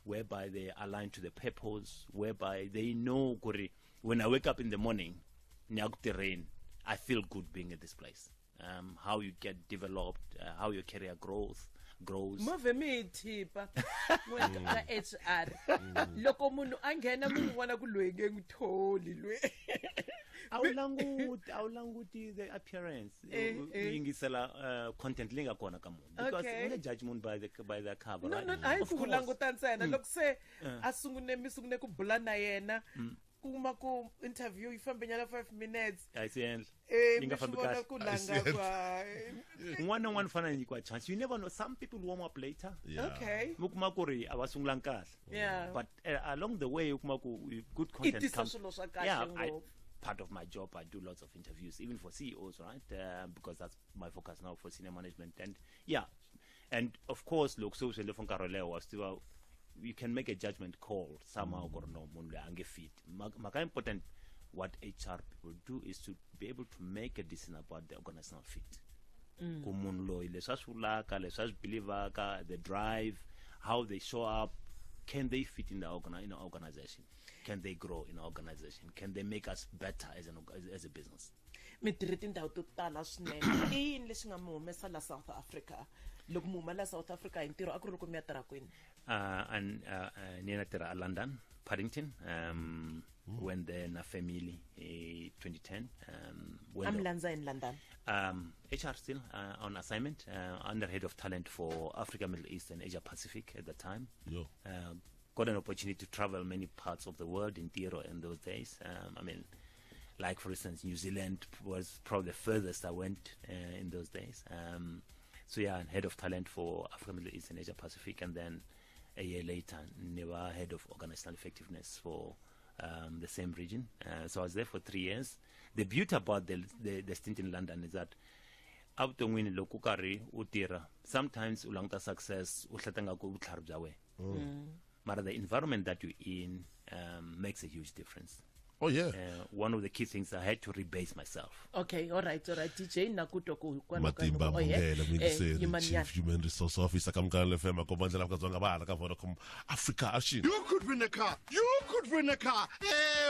whereby they align to the purpose, whereby they know, kuri, when I wake up in the morning, rain, I feel good being at this place. How you get developed, how your career grows. Movhe mi hi thipa n'we ka HR. Loko munhu a nghena mi n'wi vona ku loyi nge n'wi tholi loyi. A wu languti the appearance. U yingisela content leyi nga kona ka munhu. Because u nge judge munhu by the cover, No, right? no, a hi Of ku course. languta ntsena. Loko se a sungune mi sungune ku bula na yena, kuma ku interview yi fambe nyana 5 minutes. A yi swi endla. Eh, Yi nga mi fambi swi vona kahle. ku A yi langa swi endla. kwa. Un'wana na un'wana u fanele a nyikiwa chance. You never know. Some people warm up later. Yeah. Okay. Mi kuma ku ri a va sungulanga kahle. Yeah. But along the way, u kuma ku good I content tisa comes. swilo swa kahle Yeah, ngopfu. part of my job, I do lots of interviews, even for CEOs, right? Because that's my focus now for senior management. And yeah, and of course, look, so still, you can make a judgment call somehow or no, munhu loyi a nge fit. Mhaka important, what HR people do is to be able to make a decision about the organizational fit. Ku munhu loyi leswi a swi vulaka, leswi a swi believaka, the drive, how they show up, can they fit in the in our organization? Can they grow in our organization? Can they make us better as a business? Mi tirhe tindhawu to tala swinene. I yini lexi nga mi humesa la South Africa? Loko mi huma la South Africa hi ntirho, a ku ri loko mi ya tirha kwini? And ni ya tirha a London, Paddington. Went there na family in 2010. I'm landza in London. HR still on assignment, under head of talent for Africa, Middle East and Asia Pacific at the time. Yo. Got an opportunity to travel many parts of the world in Tiro in those days. I mean, like for instance, New Zealand was probably the furthest I went in those days. So yeah, and head of talent for Africa, Middle East and Asia Pacific, and then a year later, Newa head of organizational effectiveness for the same region. So I was there for 3 years. The beauty about the stint in London is that evuton'wini loko u karhi u tirha, sometimes u languta success u hleta nga ku vutlhari bya wena. Mara the environment that you're in makes a huge difference. Oh, yeah. One of the key things, I had to rebase myself. Okay, all right. DJ Nakuto ku kwalo ka Matimba oh, yeah. Mbungela, Muyingiseri, Yimanyana. Chief Human Resource Officer ka Munghana FM, a komba ndlela Afrika-Dzonga va hala ka Vodacom Africa Action. You could win a car. You could win a car.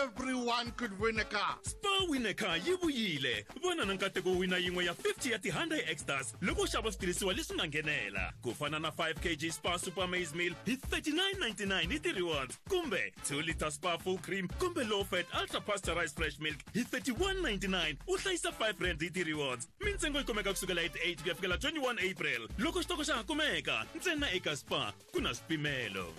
Everyone could win a car. Spar Win a Car yi vuyile. Vona na nkateko wo wina yin'we ya 50 ya ti-Hyundai Extras loko u xava switirhisiwa leswi nga nghenela. Ku fana na 5 kg Spar Super Maize Meal hi 39.99 hi ti-rewards, kumbe 2 liter Spar Full Cream kumbe Low Fat Ultra Pasteurized Fresh Milk hi 31.99 u hlayisa 5 rand hi ti-rewards. Mintsengo yi kumeka kusukela hi 8 ku ya fikela 21 April. Loko xitoko xa ha kumeka, ntsena eka Spar ku na swipimelo.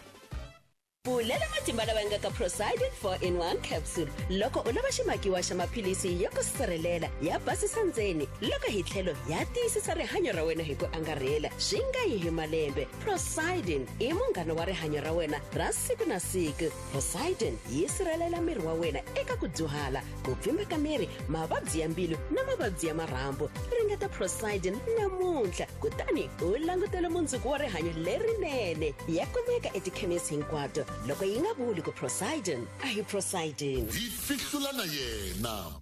Pfulela matimba lawa nga ka Procyden 4-in-1 capsule loko u lava ximakiwa xa maphilisi ya ku sirhelela ya basisa ndzeni loko hi tlhelo ya tiyisisa rihanyo ra wena hi ku angarhela swi nga yi hi malembe. Procyden i munghana wa rihanyo ra wena ra siku na siku. Procyden yi sirhelela miri wa wena eka ku dyuhala, ku pfimba ka miri, mavabyi ya mbilu na mavabyi ya marhambu. Ringeta Procyden namuntlha kutani u langutela mundzuku wa rihanyo lerinene. Ya kumeka etikhemisi hinkwato. Loko yi nga vuli ku Procyden, a hi Procyden. Hi fihlula na yena.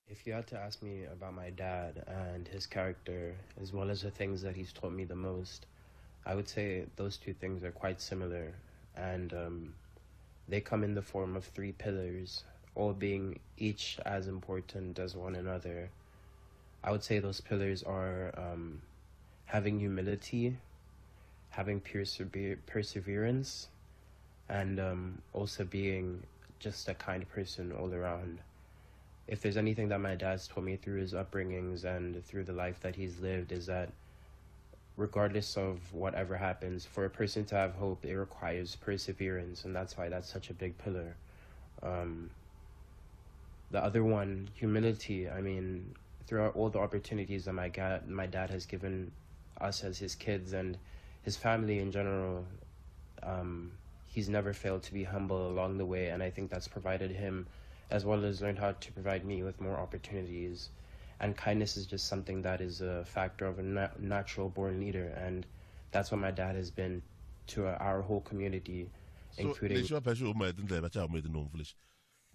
If you had to ask me about my dad and his character, as well as the things that he's taught me the most, I would say those two things are quite similar, and they come in the form of three pillars, all being each as important as one another. I would say those pillars are having humility, having perseverance, and also being just a kind person all around. If there's anything that my dad's taught me through his upbringings and through the life that he's lived, is that regardless of whatever happens, for a person to have hope, it requires perseverance, and that's why that's such a big pillar. The other one, humility. I mean, throughout all the opportunities that my dad has given us as his kids and his family in general, he's never failed to be humble along the way, and I think that's provided him, as well as learned how to provide me with more opportunities. And kindness is just something that is a factor of a natural born leader, and that's what my dad has been to our whole community, including... Lexi va pha xi huma hi tindleve xa huma hi tinhompfu lexi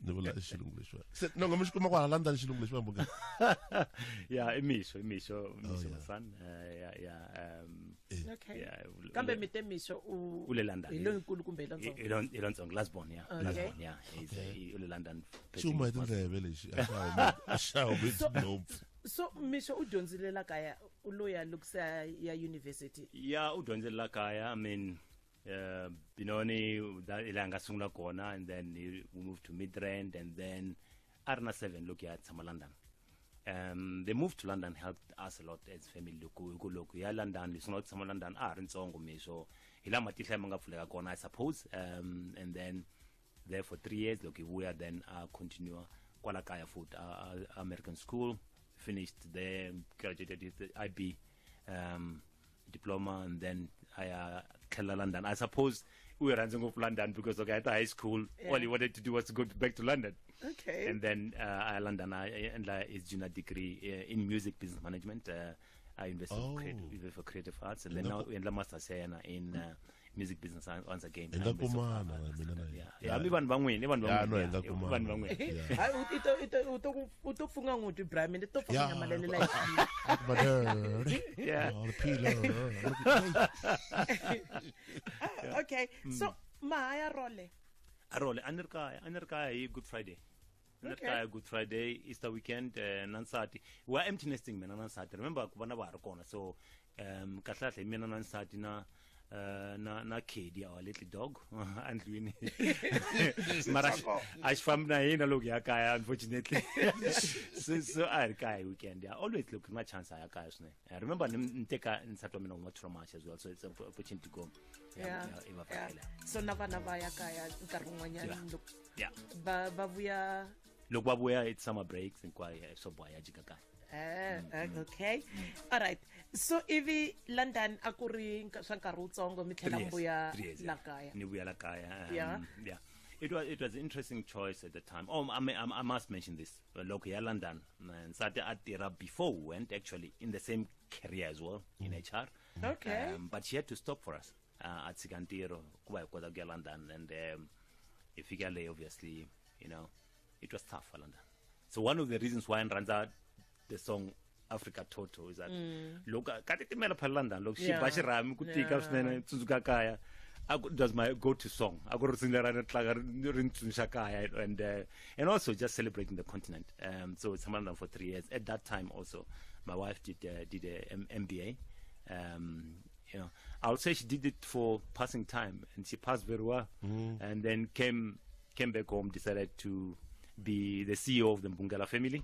ni vula i xilungu lexiwa se no mi xi kuma kwala London xilungu lexi va mbuka. Yeah, i Misho, my son. Okay. Yeah, kambe mi te Misho u le London. Hi loyinkulu kumbe hi lontsongo? Hi lontsongo, last born, yeah. Okay. Last born, yeah. He's u le London. Xi huma hi tindleve lexi a xa huma hi tinhompfu. So Misho u dyondzile la kaya, u lo ya loko se ya university? Yeah, u dyondzile la kaya. I mean, Benoni, that ila nga sungula kona, and then he moved to Midrand, and then Arna 7 look at tshama London. The move to London helped us a lot as family. Loko ya London, li sungula ku tshama London a ha ri ntsongo Misho. Hi laha matihlo ma nga pfuleka kona, I suppose. And then there for 3 years, loko hi vuya, then continue kwala kaya futhi, American school, finished there, graduated with the IB diploma, and then I tlhela London. I suppose we were running off London because okay, at high school, yeah, all he wanted to do was to go back to London. Okay. And then I London, I endla his junior degree in music business management. I invested for creative arts, and then now we endla master's in music business once again. Hi kumana mina na yeah. Yeah, mi vanhu van'wini, vanhu van'wini. Hayi, u to pfunga n'wi Ibrahim, ni to pfunga nyamalela la. Yeah. Okay. So mahaya role. Arole a ni ri kaya hi Good Friday. Okay. Good Friday, Easter weekend, nansati. We are empty nesting mina nansati. Remember ku vana va ha ri kona. So kahle kahle mina nansati na na Kedi, our little dog, andlwini. Mara a xi fambi na hina loko ya kaya, unfortunately. So a ri kaya weekend. Yeah, always look na chance ya kaya swinene. I remember ni teka nsati wa mina huma Thromash as well, so it's an opportunity to go. Yeah. So na vana va ya kaya nkarhi wun'wanyana loko yeah, va vuya loko va vuya it's summer breaks hinkwayo, so boha ya jika kaya. Okay. All right. So ivi London a ku ri swa nkarhi wutsongo mi tlhela mi vuya la kaya. Ni vuya la kaya. Yeah. It was an interesting choice at the time. Oh, I mean, I must mention this. Loko ya London, nsati a tirha before we went, actually in the same career as well, in HR. Okay. But she had to stop for us. A tshika ntirho ku va hi kota ku ya London, and hi fika le, obviously, you know, it was tough for London. So one of the reasons why rhandza the song Africa Toto is that loko ka titimela phela London, loko xi ba xirhami ku tika swinene tsundzuka kaya, it was my go-to song. A ku ri risimu leri tlanga ri ni tsundzuxa kaya, and also just celebrating the continent. So it's London for 3 years. At that time also, my wife did a MBA. You know, I would say she did it for passing time, and she passed very well. And then came back home, decided to be the CEO of the Mbungela family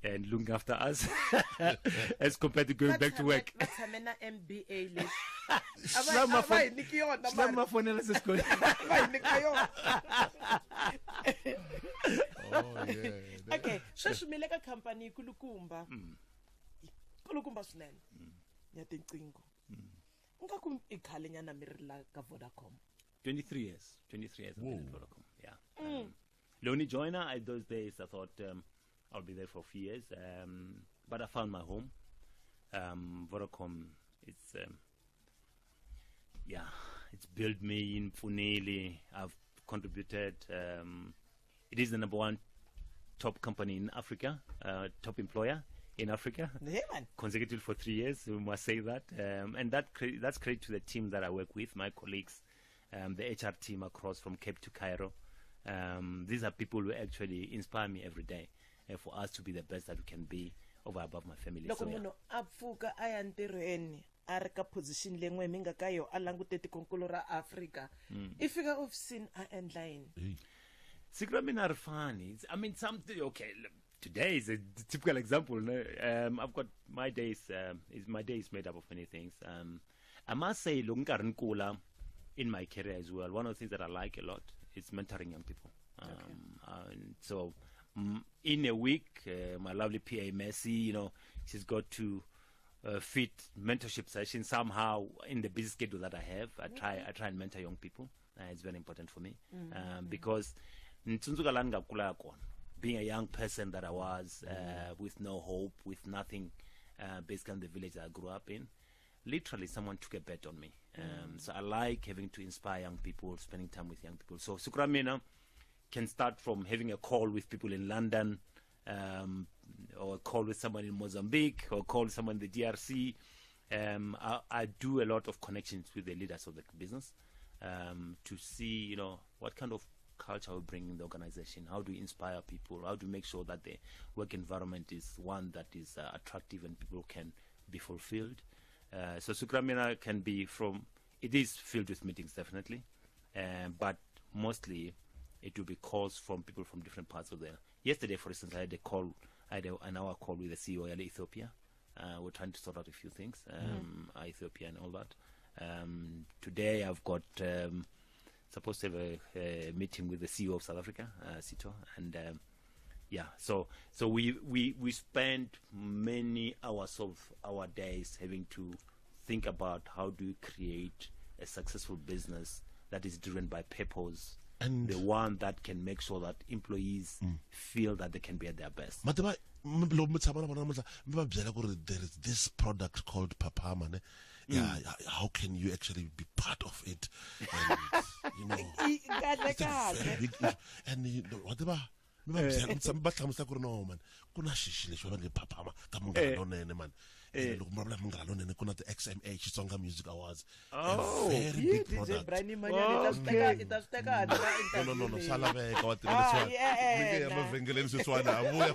and looking after us as compared to going back to work. Va tshame na MBA lexi. A va hi nyiki yona mara. Ma fonela se sekolo. Va hi nyika yona. Oh yeah. Okay, sweswi mi le ka company kulukumba. Kulukumba swinene. Ya tinqingho. Nga ku i khale nyana mi ri la ka Vodacom. 23 years. 23 years I've been at Vodacom. Yeah. Lonely joiner at those days, I thought I'll be there for a few years, but I found my home. Vodacom, it's it's built me in Pfuneli. I've contributed. It is the number one top company in Africa, top employer in Africa. Yeah, man. Consecutively for 3 years, we must say that. And that's credit to the team that I work with, my colleagues, the HR team across from Cape to Cairo. These are people who actually inspire me every day for us to be the best that we can be over above my family. Loko So, yeah. munhu a pfuka a ya ntirhweni a ri ka position leyi n'we mi nga ka yo a langute tikonkulu ra Afrika, i fika ofisini a endla yini? Siku ra mina a ri fani. I mean, something, okay, today is a typical example. No? I've got my days, is my day is made up of many things. I must say, loko nkarhi ni kula in my career as well, one of the things that I like a lot is mentoring young people. And so in a week, my lovely PA Mercy, she's got to fit mentorship sessions somehow in the busy schedule that I have. I try and mentor young people. It's very important for me, because ntsundzuka la ni nga kula kona, being a young person that I was, with no hope, with nothing, basically in the village that I grew up in, literally someone took a bet on me. So I like having to inspire young people, spending time with young people. So siku ra mina can start from having a call with people in London, or a call with someone in Mozambique, or call someone in the DRC. I do a lot of connections with the leaders of the business, to see what kind of culture we bring in the organization. How do we inspire people? How do we make sure that the work environment is one that is attractive and people can be fulfilled? So siku ra mina can be from, it is filled with meetings definitely, but mostly it will be calls from people from different parts of the... Yesterday, for instance, I had a call, I had an hour call with the CEO of Ethiopia. We're trying to sort out a few things, Ethiopia and all that. Today, I've got supposed to have a meeting with the CEO of South Africa, Sito, and so we spend many hours of our days having to think about how do we create a successful business that is driven by purpose, and the one that can make sure that employees feel that they can be at their best. Mativa, loko mi tshama na vona namuntlha, mi va byela ku ri there is this product called Phaphama, ne? Yeah, how can you actually be part of it? And, Kahle, it's a kahle. very big issue. And you know, whatever, mi va byela, mi tshama va hlamusela ku ri no, man, ku na xixi lexi va nge Phaphama ka Munghana Lonene, man. Loko mi vulavula Munghana Lonene, ku na ti-XMA, Xitsonga Music Awards. A Oh. very Yi, big DJ product. Brian Manyana, i ta swi teka, i ta swi teka handle ka No, no, no, no, interview swa leyi. laveka, wa tiva Ah, leswiwani. yeah, Mi nge ya na. mavhengeleni sweswiwani, ha vuya.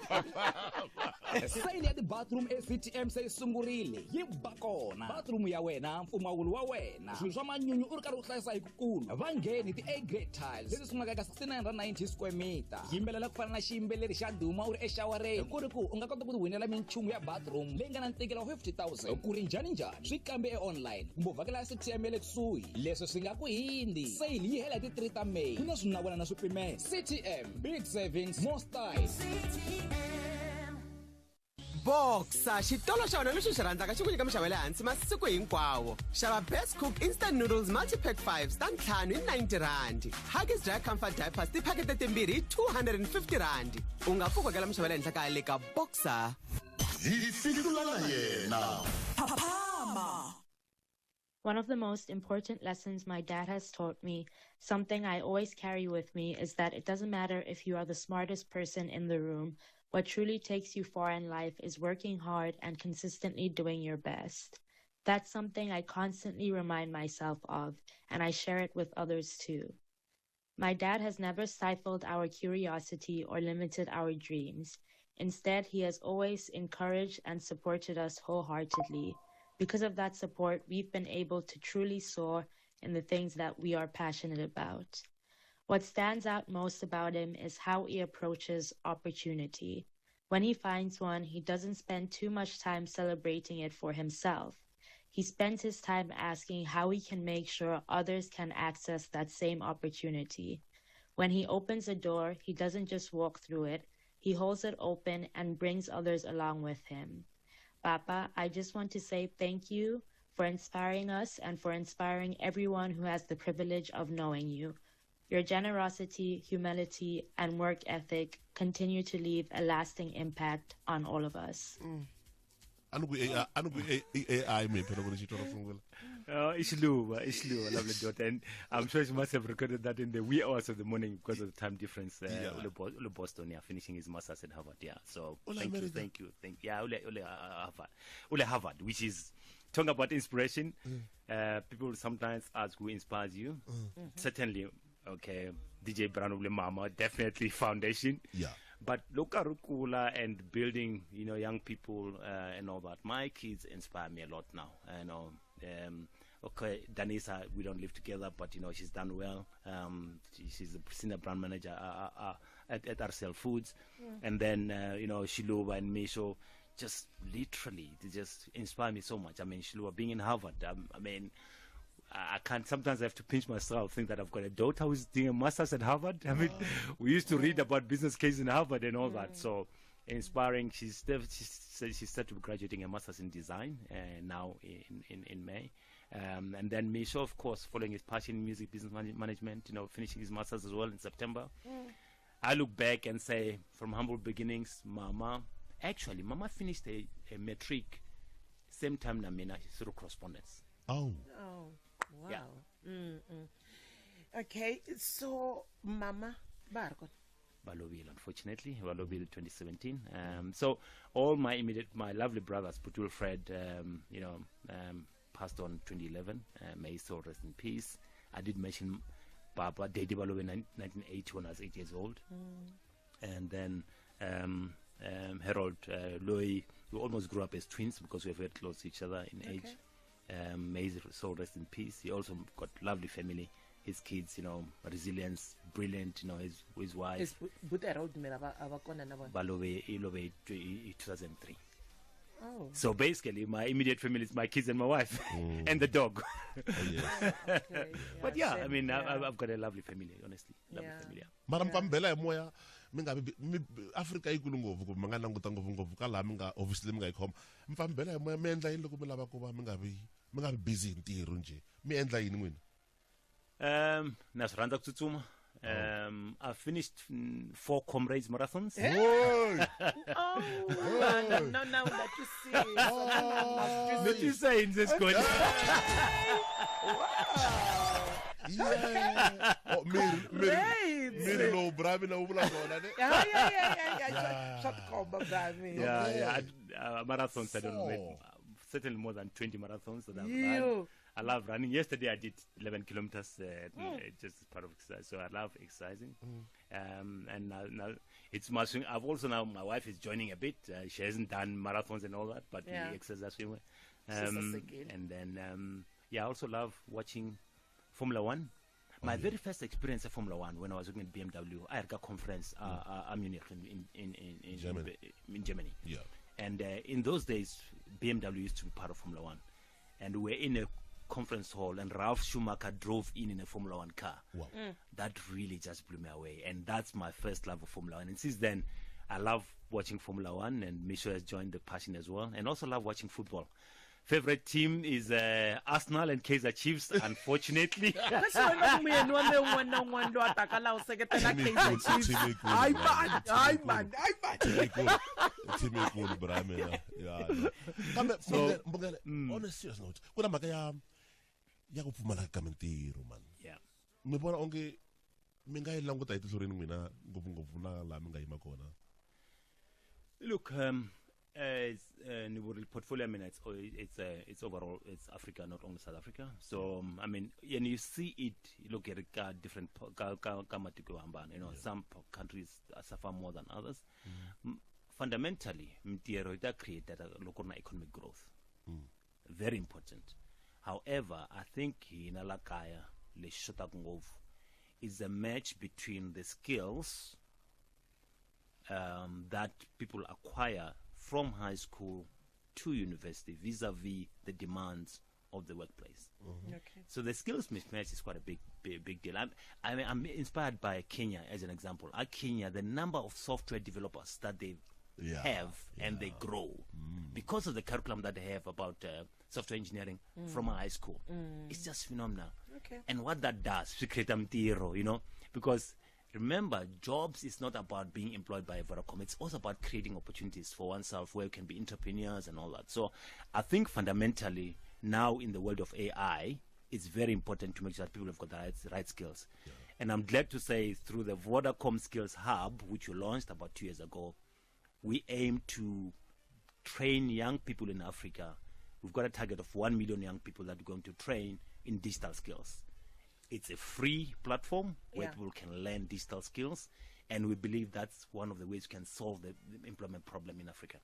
Sale ya ti-bathroom eCTM se yi sungurile, yi ba kona. Bathroom ya wena, mpfumawulo wa wena, swilo swa manyunyu u ri karhi u hlayisa hi kukulu. Va ngheni ti-A grade tiles leti sungulaka eka 69.90 square meter. Yimbelela ku fana na xiyimbeleri xa duma u ri exawareni. Ku ri ku u nga kota ku ti winela minchumu ya bathroom leyi nga na ntikelo wa 50,000. Ku ri njhani njhani, swi kambe e online kumbe u vhakela CTM ya le kusuhi. Leswi swi nga ku hindzi. Sale yi hela hi ti 3 ta May. Ku na swinawana na swipimelo. CTM, big savings, more style. Boxer, xitolo xa wena lexi u xi rhandzaka xi ku nyika minxavo ya le hansi masiku hinkwawo. Xava Best Cook Instant Noodles Multi-Pack 5 ta ntlhanu hi 90 rand. Huggies Dry Comfort Diapers tiphakete timbirhi hi 250 rand. U nga pfuki hakela minxavo ya le henhla ka le ka Boxer. Hi fihlula na yena. Phaphama. One of the most important lessons my dad has taught me, something I always carry with me, is that it doesn't matter if you are the smartest person in the room. What truly takes you far in life is working hard and consistently doing your best. That's something I constantly remind myself of, and I share it with others too. My dad has never stifled our curiosity or limited our dreams. Instead, he has always encouraged and supported us wholeheartedly. Because of that support, we've been able to truly soar in the things that we are passionate about. What stands out most about him is how he approaches opportunity. When he finds one, he doesn't spend too much time celebrating it for himself. He spends his time asking how he can make sure others can access that same opportunity. When he opens a door, he doesn't just walk through it. He holds it open and brings others along with him. Papa, I just want to say thank you for inspiring us and for inspiring everyone who has the privilege of knowing you. Your generosity, humility, and work ethic continue to leave a lasting impact on all of us. A ni ku AI, a ni ku AI mi phela ku ri xitwa ro sungula. Ishiluwa, Ishiluwa, lovely daughter. And I'm sure she must have recorded that in the wee hours of the morning because of the time difference. Ule Boston, yeah, finishing his master's at Harvard, yeah. So Ule thank you, America. thank you, thank you. Yeah, Ule, Harvard. Ule Harvard, which is, talking about inspiration, people sometimes ask who inspires you. Certainly, okay, DJ Brown Ule Mama, definitely foundation. Yeah. But look at Rukula and building, you know, young people and all that. My kids inspire me a lot now. I know. Okay, Danisa, we don't live together, but you know she's done well. She's a senior brand manager at RCL Foods, and then you know Shiluba and Misho, just literally they just inspire me so much. I mean, Shiluba being in Harvard, I mean, I can't. Sometimes I have to pinch myself, think that I've got a daughter who's doing a master's at Harvard. I mean, we used to read about business cases in Harvard and all that. So inspiring. She's said to be graduating a master's in design now in May. And then Misho, of course, following his passion in music business management, you know, finishing his master's as well in September. I look back and say, from humble beginnings, Mama finished a matric same time Namina through correspondence. Oh. Oh, wow. Yeah. Okay, so Mama, Barko. Balovil, unfortunately, Balovil 2017. So all my immediate, my lovely brothers, Putul Fred, you know, passed on 2011. May his soul rest in peace. I did mention Papa Daddy Balobe in 1980 when I was 8 years old. And then Harold Loy, we almost grew up as twins because we were very close to each other in age. May his soul rest in peace. He also got lovely family. His kids, you know, resilience, brilliant, you know, his wife. Is but Harold Mela abakona na bona. Balobe Ilobe 2003. Oh. So basically, my immediate family is my kids and my wife and the dog. Oh, yes. Okay, but yeah, same, I mean, yeah. I've got a lovely family, honestly. Lovely family, yeah. Mara mpambela hi moya mi nga Afrika yi kulu ngopfu kumbe mi nga languta ngopfu ngopfu ka laha mi nga obviously mi nga yi khoma. Mpambela hi moya mi endla yini loko mi lava ku va mi nga vi busy hi ntirho njhe? Mi endla yini n'wina? Na swi rhandza ku tsutsuma. I finished 4 Comrades marathons. Hey. Oh, no, no, that you see. That you say in this good. Wow. Yeah. Oh, Miri lo brami na ubula kona ne. Yeah. Shot komba brami. Yeah. Marathons, I don't know. Certainly more than 20 marathons that I've run. I love running. Yesterday I did 11 kilometers just as part of exercise. So I love exercising. And now it's my swing. I've also now, my wife is joining a bit. She hasn't done marathons and all that, but we exercise swim. And then, I also love watching Formula One. My very first experience of Formula One when I was working at BMW, I had a conference Munich in Germany. In Germany. Yeah. And in those days, BMW used to be part of Formula One. And we were in a conference hall, and Ralf Schumacher drove in a Formula One car. Wow. That really just blew me away. And that's my first love of Formula One. And since then, I love watching Formula One, and Misho has joined the passion as well. And also love watching football. Favorite team is Arsenal and Kaizer Chiefs, unfortunately. So, on a serious note, kuna mhaka ya ku pfumala ka mintirho, man. Yeah. Mi vona onge mi nga yi languta hi tihlo rini n'wina ngopfungopfu na laha mi nga yima kona? Look, portfolio, I mean, it's overall, it's Africa, not only South Africa. So, I mean, and you see it, look at different, you know, some countries suffer more than others. Fundamentally, mtiro create that local economic growth. Very important. However, I think in Alakaya, is a match between the skills that people acquire from high school to university vis-a-vis the demands of the workplace. Okay. So the skills mismatch is quite a big deal. I'm inspired by Kenya as an example. At Kenya, the number of software developers that they have and they grow because of the curriculum that they have about software engineering from high school. It's just phenomenal. Okay. And what that does, to create a you know, because remember, jobs is not about being employed by Vodacom. It's also about creating opportunities for oneself where you can be entrepreneurs and all that. So I think fundamentally, Now in the world of AI, it's very important to make sure that people have got the right skills. And I'm glad to say through the Vodacom Skills Hub, which we launched about 2 years ago, we aim to train young people in Africa. We've got a target of 1 million young people that we're going to train in digital skills. It's a free platform where people can learn digital skills, and we believe that's one of the ways we can solve the employment problem in Africa.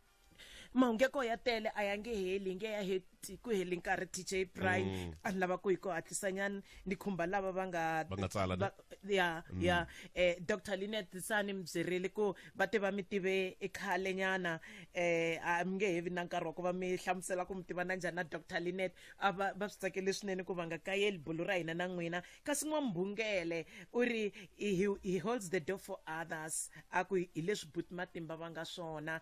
Mahungeko ya tele a ya nge heli, nge ya heti ku heli nkarhi. DJ Brian, a ni lava ku hi ku hatlisanyana ni khumba lava va nga Va nga tsala, ne? Ya. Ya, Dr Linet Sani mi byerile ku va te va mi tive e khale nyana, a mi nge hevi na nkarhi wa ku va mi hlamusela ku mi tivana njhani na Dr Linet. A va swi tsakele swinene ku va nga kayeli bulu ra hina na n'wina. Kasi N'wambhungele u ri he holds the door for others, a ku hi leswi buti Matimba va nga swona.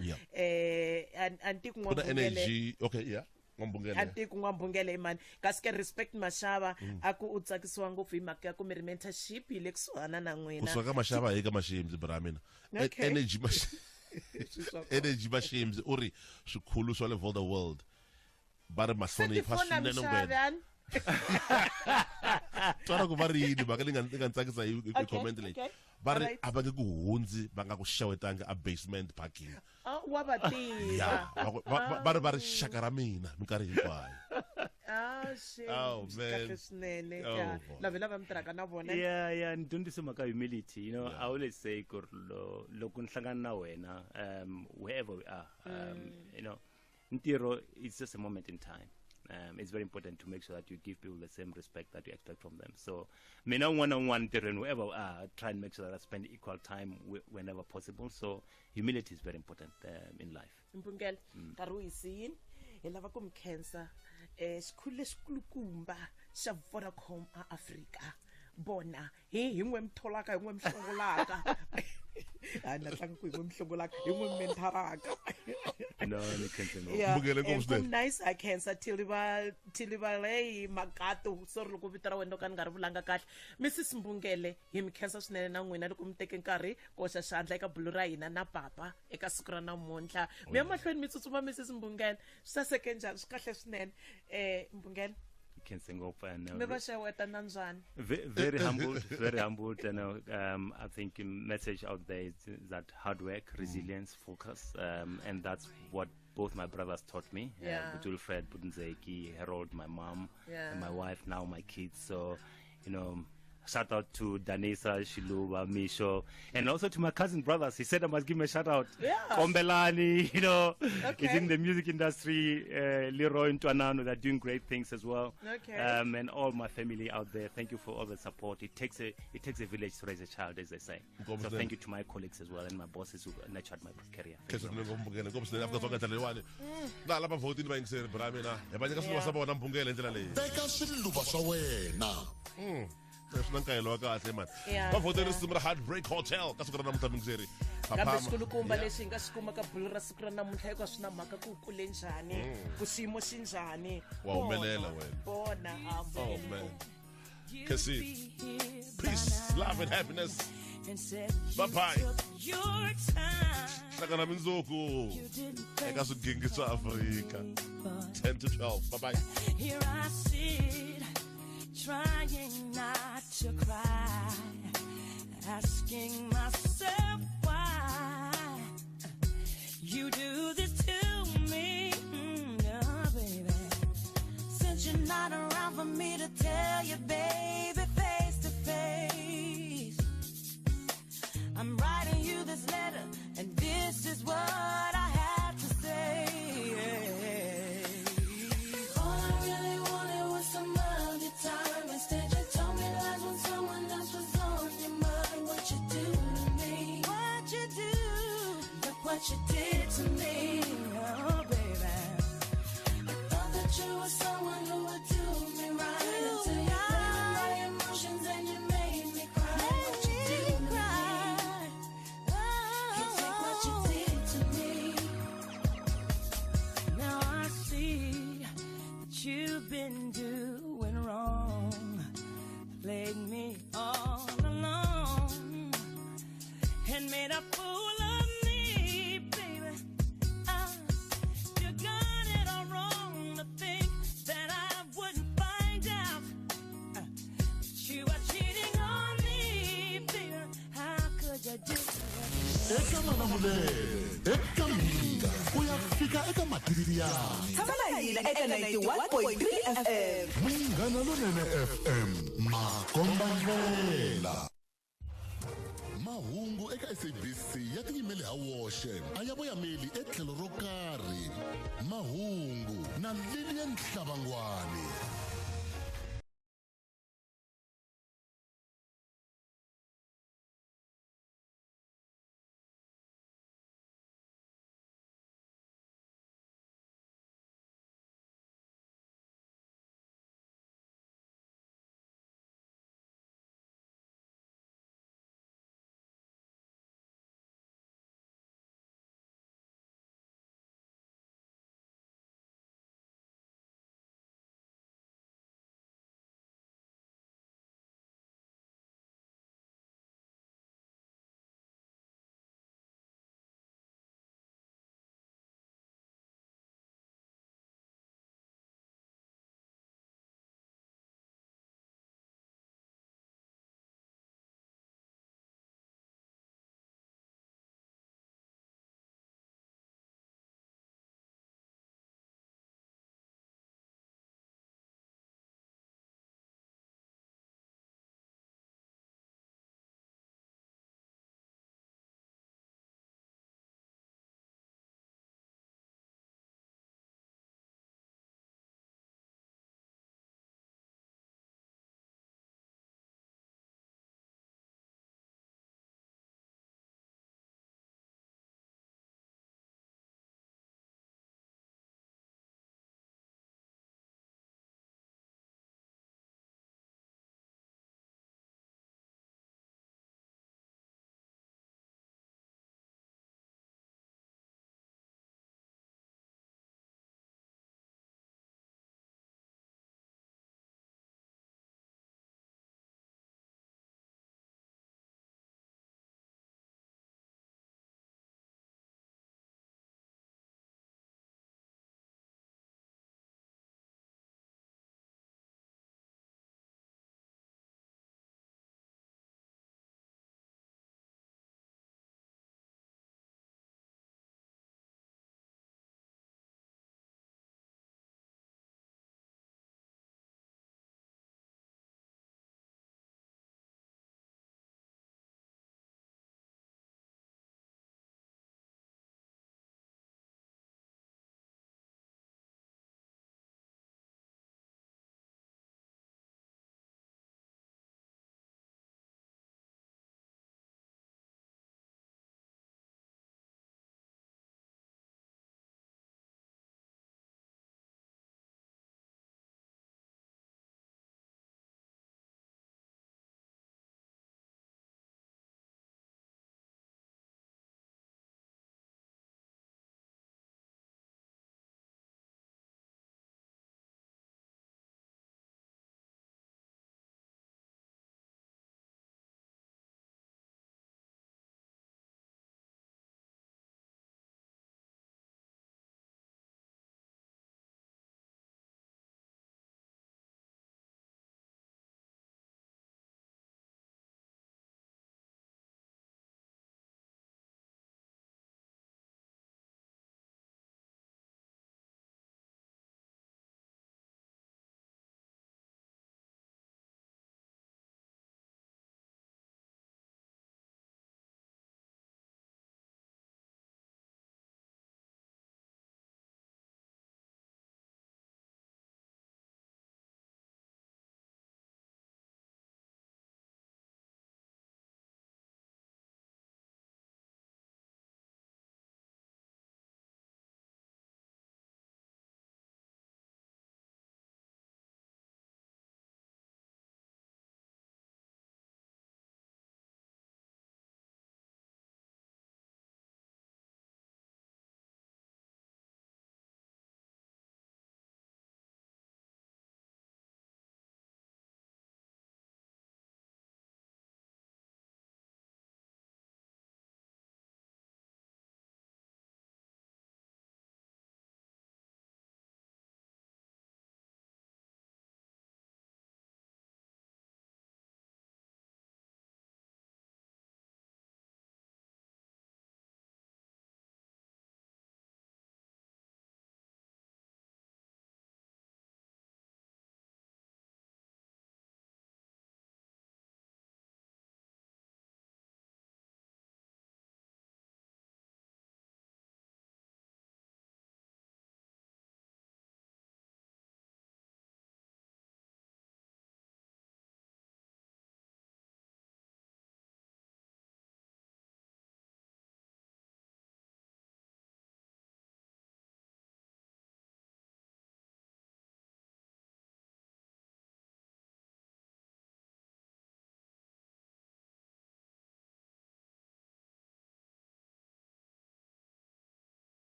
Anti ku Ku na N'wambhungele energy. Okay, yeah. N'wambhungele. Anti ku N'wambhungele i mani? Kasi ke Respect Mashava a ku u tsakisiwa ngopfu hi mhaka ya ku mi ri mentorship yi le kusuhana na n'wina. Kusuka ka Mashava hi ka Mashimzi, bra mina. Okay. Energy Swi swa kona. Energy Mashimzi u ri swikhulu swa le Voda World va ri Se mahlonipha tifoni a mi swinene xavi ngwena. ani? Twana ku va ri yini mhaka leyi nga ni tsakisa hi Okay, comment leyi. okay. Va ri Alright. a va nge ku hundzi va nga ku xewetanga a basement parking. Ah, wa va tiva. Ya, va ri xaka ra mina minkarhi hinkwayo. Ah, shame. Oh, Swi man. kahle swinene. Oh, Ya, boy. lava lava mi tirhaka na vona. Yeah, ni dyondzise mhaka humility. I always say ku ri loko ni hlangana na wena, wherever we are, ntirho is just a moment in time. It's very important to make sure that you give people the same respect that you expect from them. So mina un'wana na un'wana ntirhweni, wherever we are, I try and make sure that I spend equal time whenever possible. So humility is very important in life. Mpungelo, nkarhi wu hi siyini, hi lava ku mi khensa, xikhulu lexikulukumba xa Vodacom a Afrika. Bona hi n'we mi tholaka, hi n'we mi hlongolaka, hayi na tlanga ku hi n'we mi hlongolaka, hi n'we mi mentoraka. No, ni khense ngopfu. Yeah, Mbukele ngopfu swinene. kum nice a khensa Thilivalei Magato, sorry loko vito ra wena ro ka ni nga ri vulanga kahle. Mrs Mbungele, hi mi khensa swinene na n'wina loko mi teke nkarhi ku hoxa xandla eka bulu ra hina na papa eka siku ra namuntlha. Mi ya mahlweni mi tsutsuma, Mrs Mbungele, swi saseke njhani, swi kahle swinene. Mbungele, Khense ngopfu and mi va xeweta na njhani? Very humbled, very humbled. And I think the message out there is that hard work, resilience, focus, and that's what both my brothers taught me. Butul Fred, Butunzeki, Harold, my mom, and my wife, now my kids. So, shout out to Danisa, Shiluba, Misho, and also to my cousin brothers. He said I must give him a shout out. Kombelani, he's in the music industry. Leroy and Tuanano, they're doing great things as well. And all my family out there, thank you for all the support. It takes a village to raise a child, as they say. So Ngomsele. thank you to my colleagues as well and my bosses who nurtured my career. Thank you Khensa very much. swinene ngopfu Mbungele, ngopfu swinene Afrika-Dzonga ndlela leyiwani. Na lava vhotini va yingiseri, bra mina. Hi va nyika swiluva swa vona Mbungele hi ndlela leyi. Teka swiluva swa wena. Swi na nkayelo wa kahle mani. Va vhoteri risimu ra Heartbreak Hotel ka siku ra namuntlha, mingiseri. Kambe Phaphama. xikulukumba lexi hi nga xi kuma ka bulu ra siku ra namuntlha, hikuva swi na mhaka ku u kule njhani, ku xiyimo xi njhani. Wa humelela wena. Vona, a Oh Mbungele. man. Kasi peace, love and happiness. Bye bye. Hlangana mindzuku eka swigingi swa Afrika 10 to 12. Bye bye. Here I sit, trying not to cry, asking myself why you do this to me, oh, baby. Since you're not around for me to tell you, baby, face to face, I'm writing you this letter, and this is what I have to say. All I really wanted was some of your time. Instead, you told me lies when someone else was on your mind. What you do to me? What you do? Look what you did to me, oh baby. I thought that you were someone who would do me right until you played with my emotions and you made me cry. What you do to me? Can't take what you did to me. Now I see that you've been doing wrong, played me all along, and made a fool of me, baby. Eka Malamulele, eka Mhinga, ku ya fika eka Matiriyani. Tshama na hina eka 91.3 FM. Munghana Lonene FM, makombandlela. Mahungu eka SABC ya tiyimele ha woxe, a ya voyameli etlhelo ro karhi. Mahungu na Lilian Hlabangwani.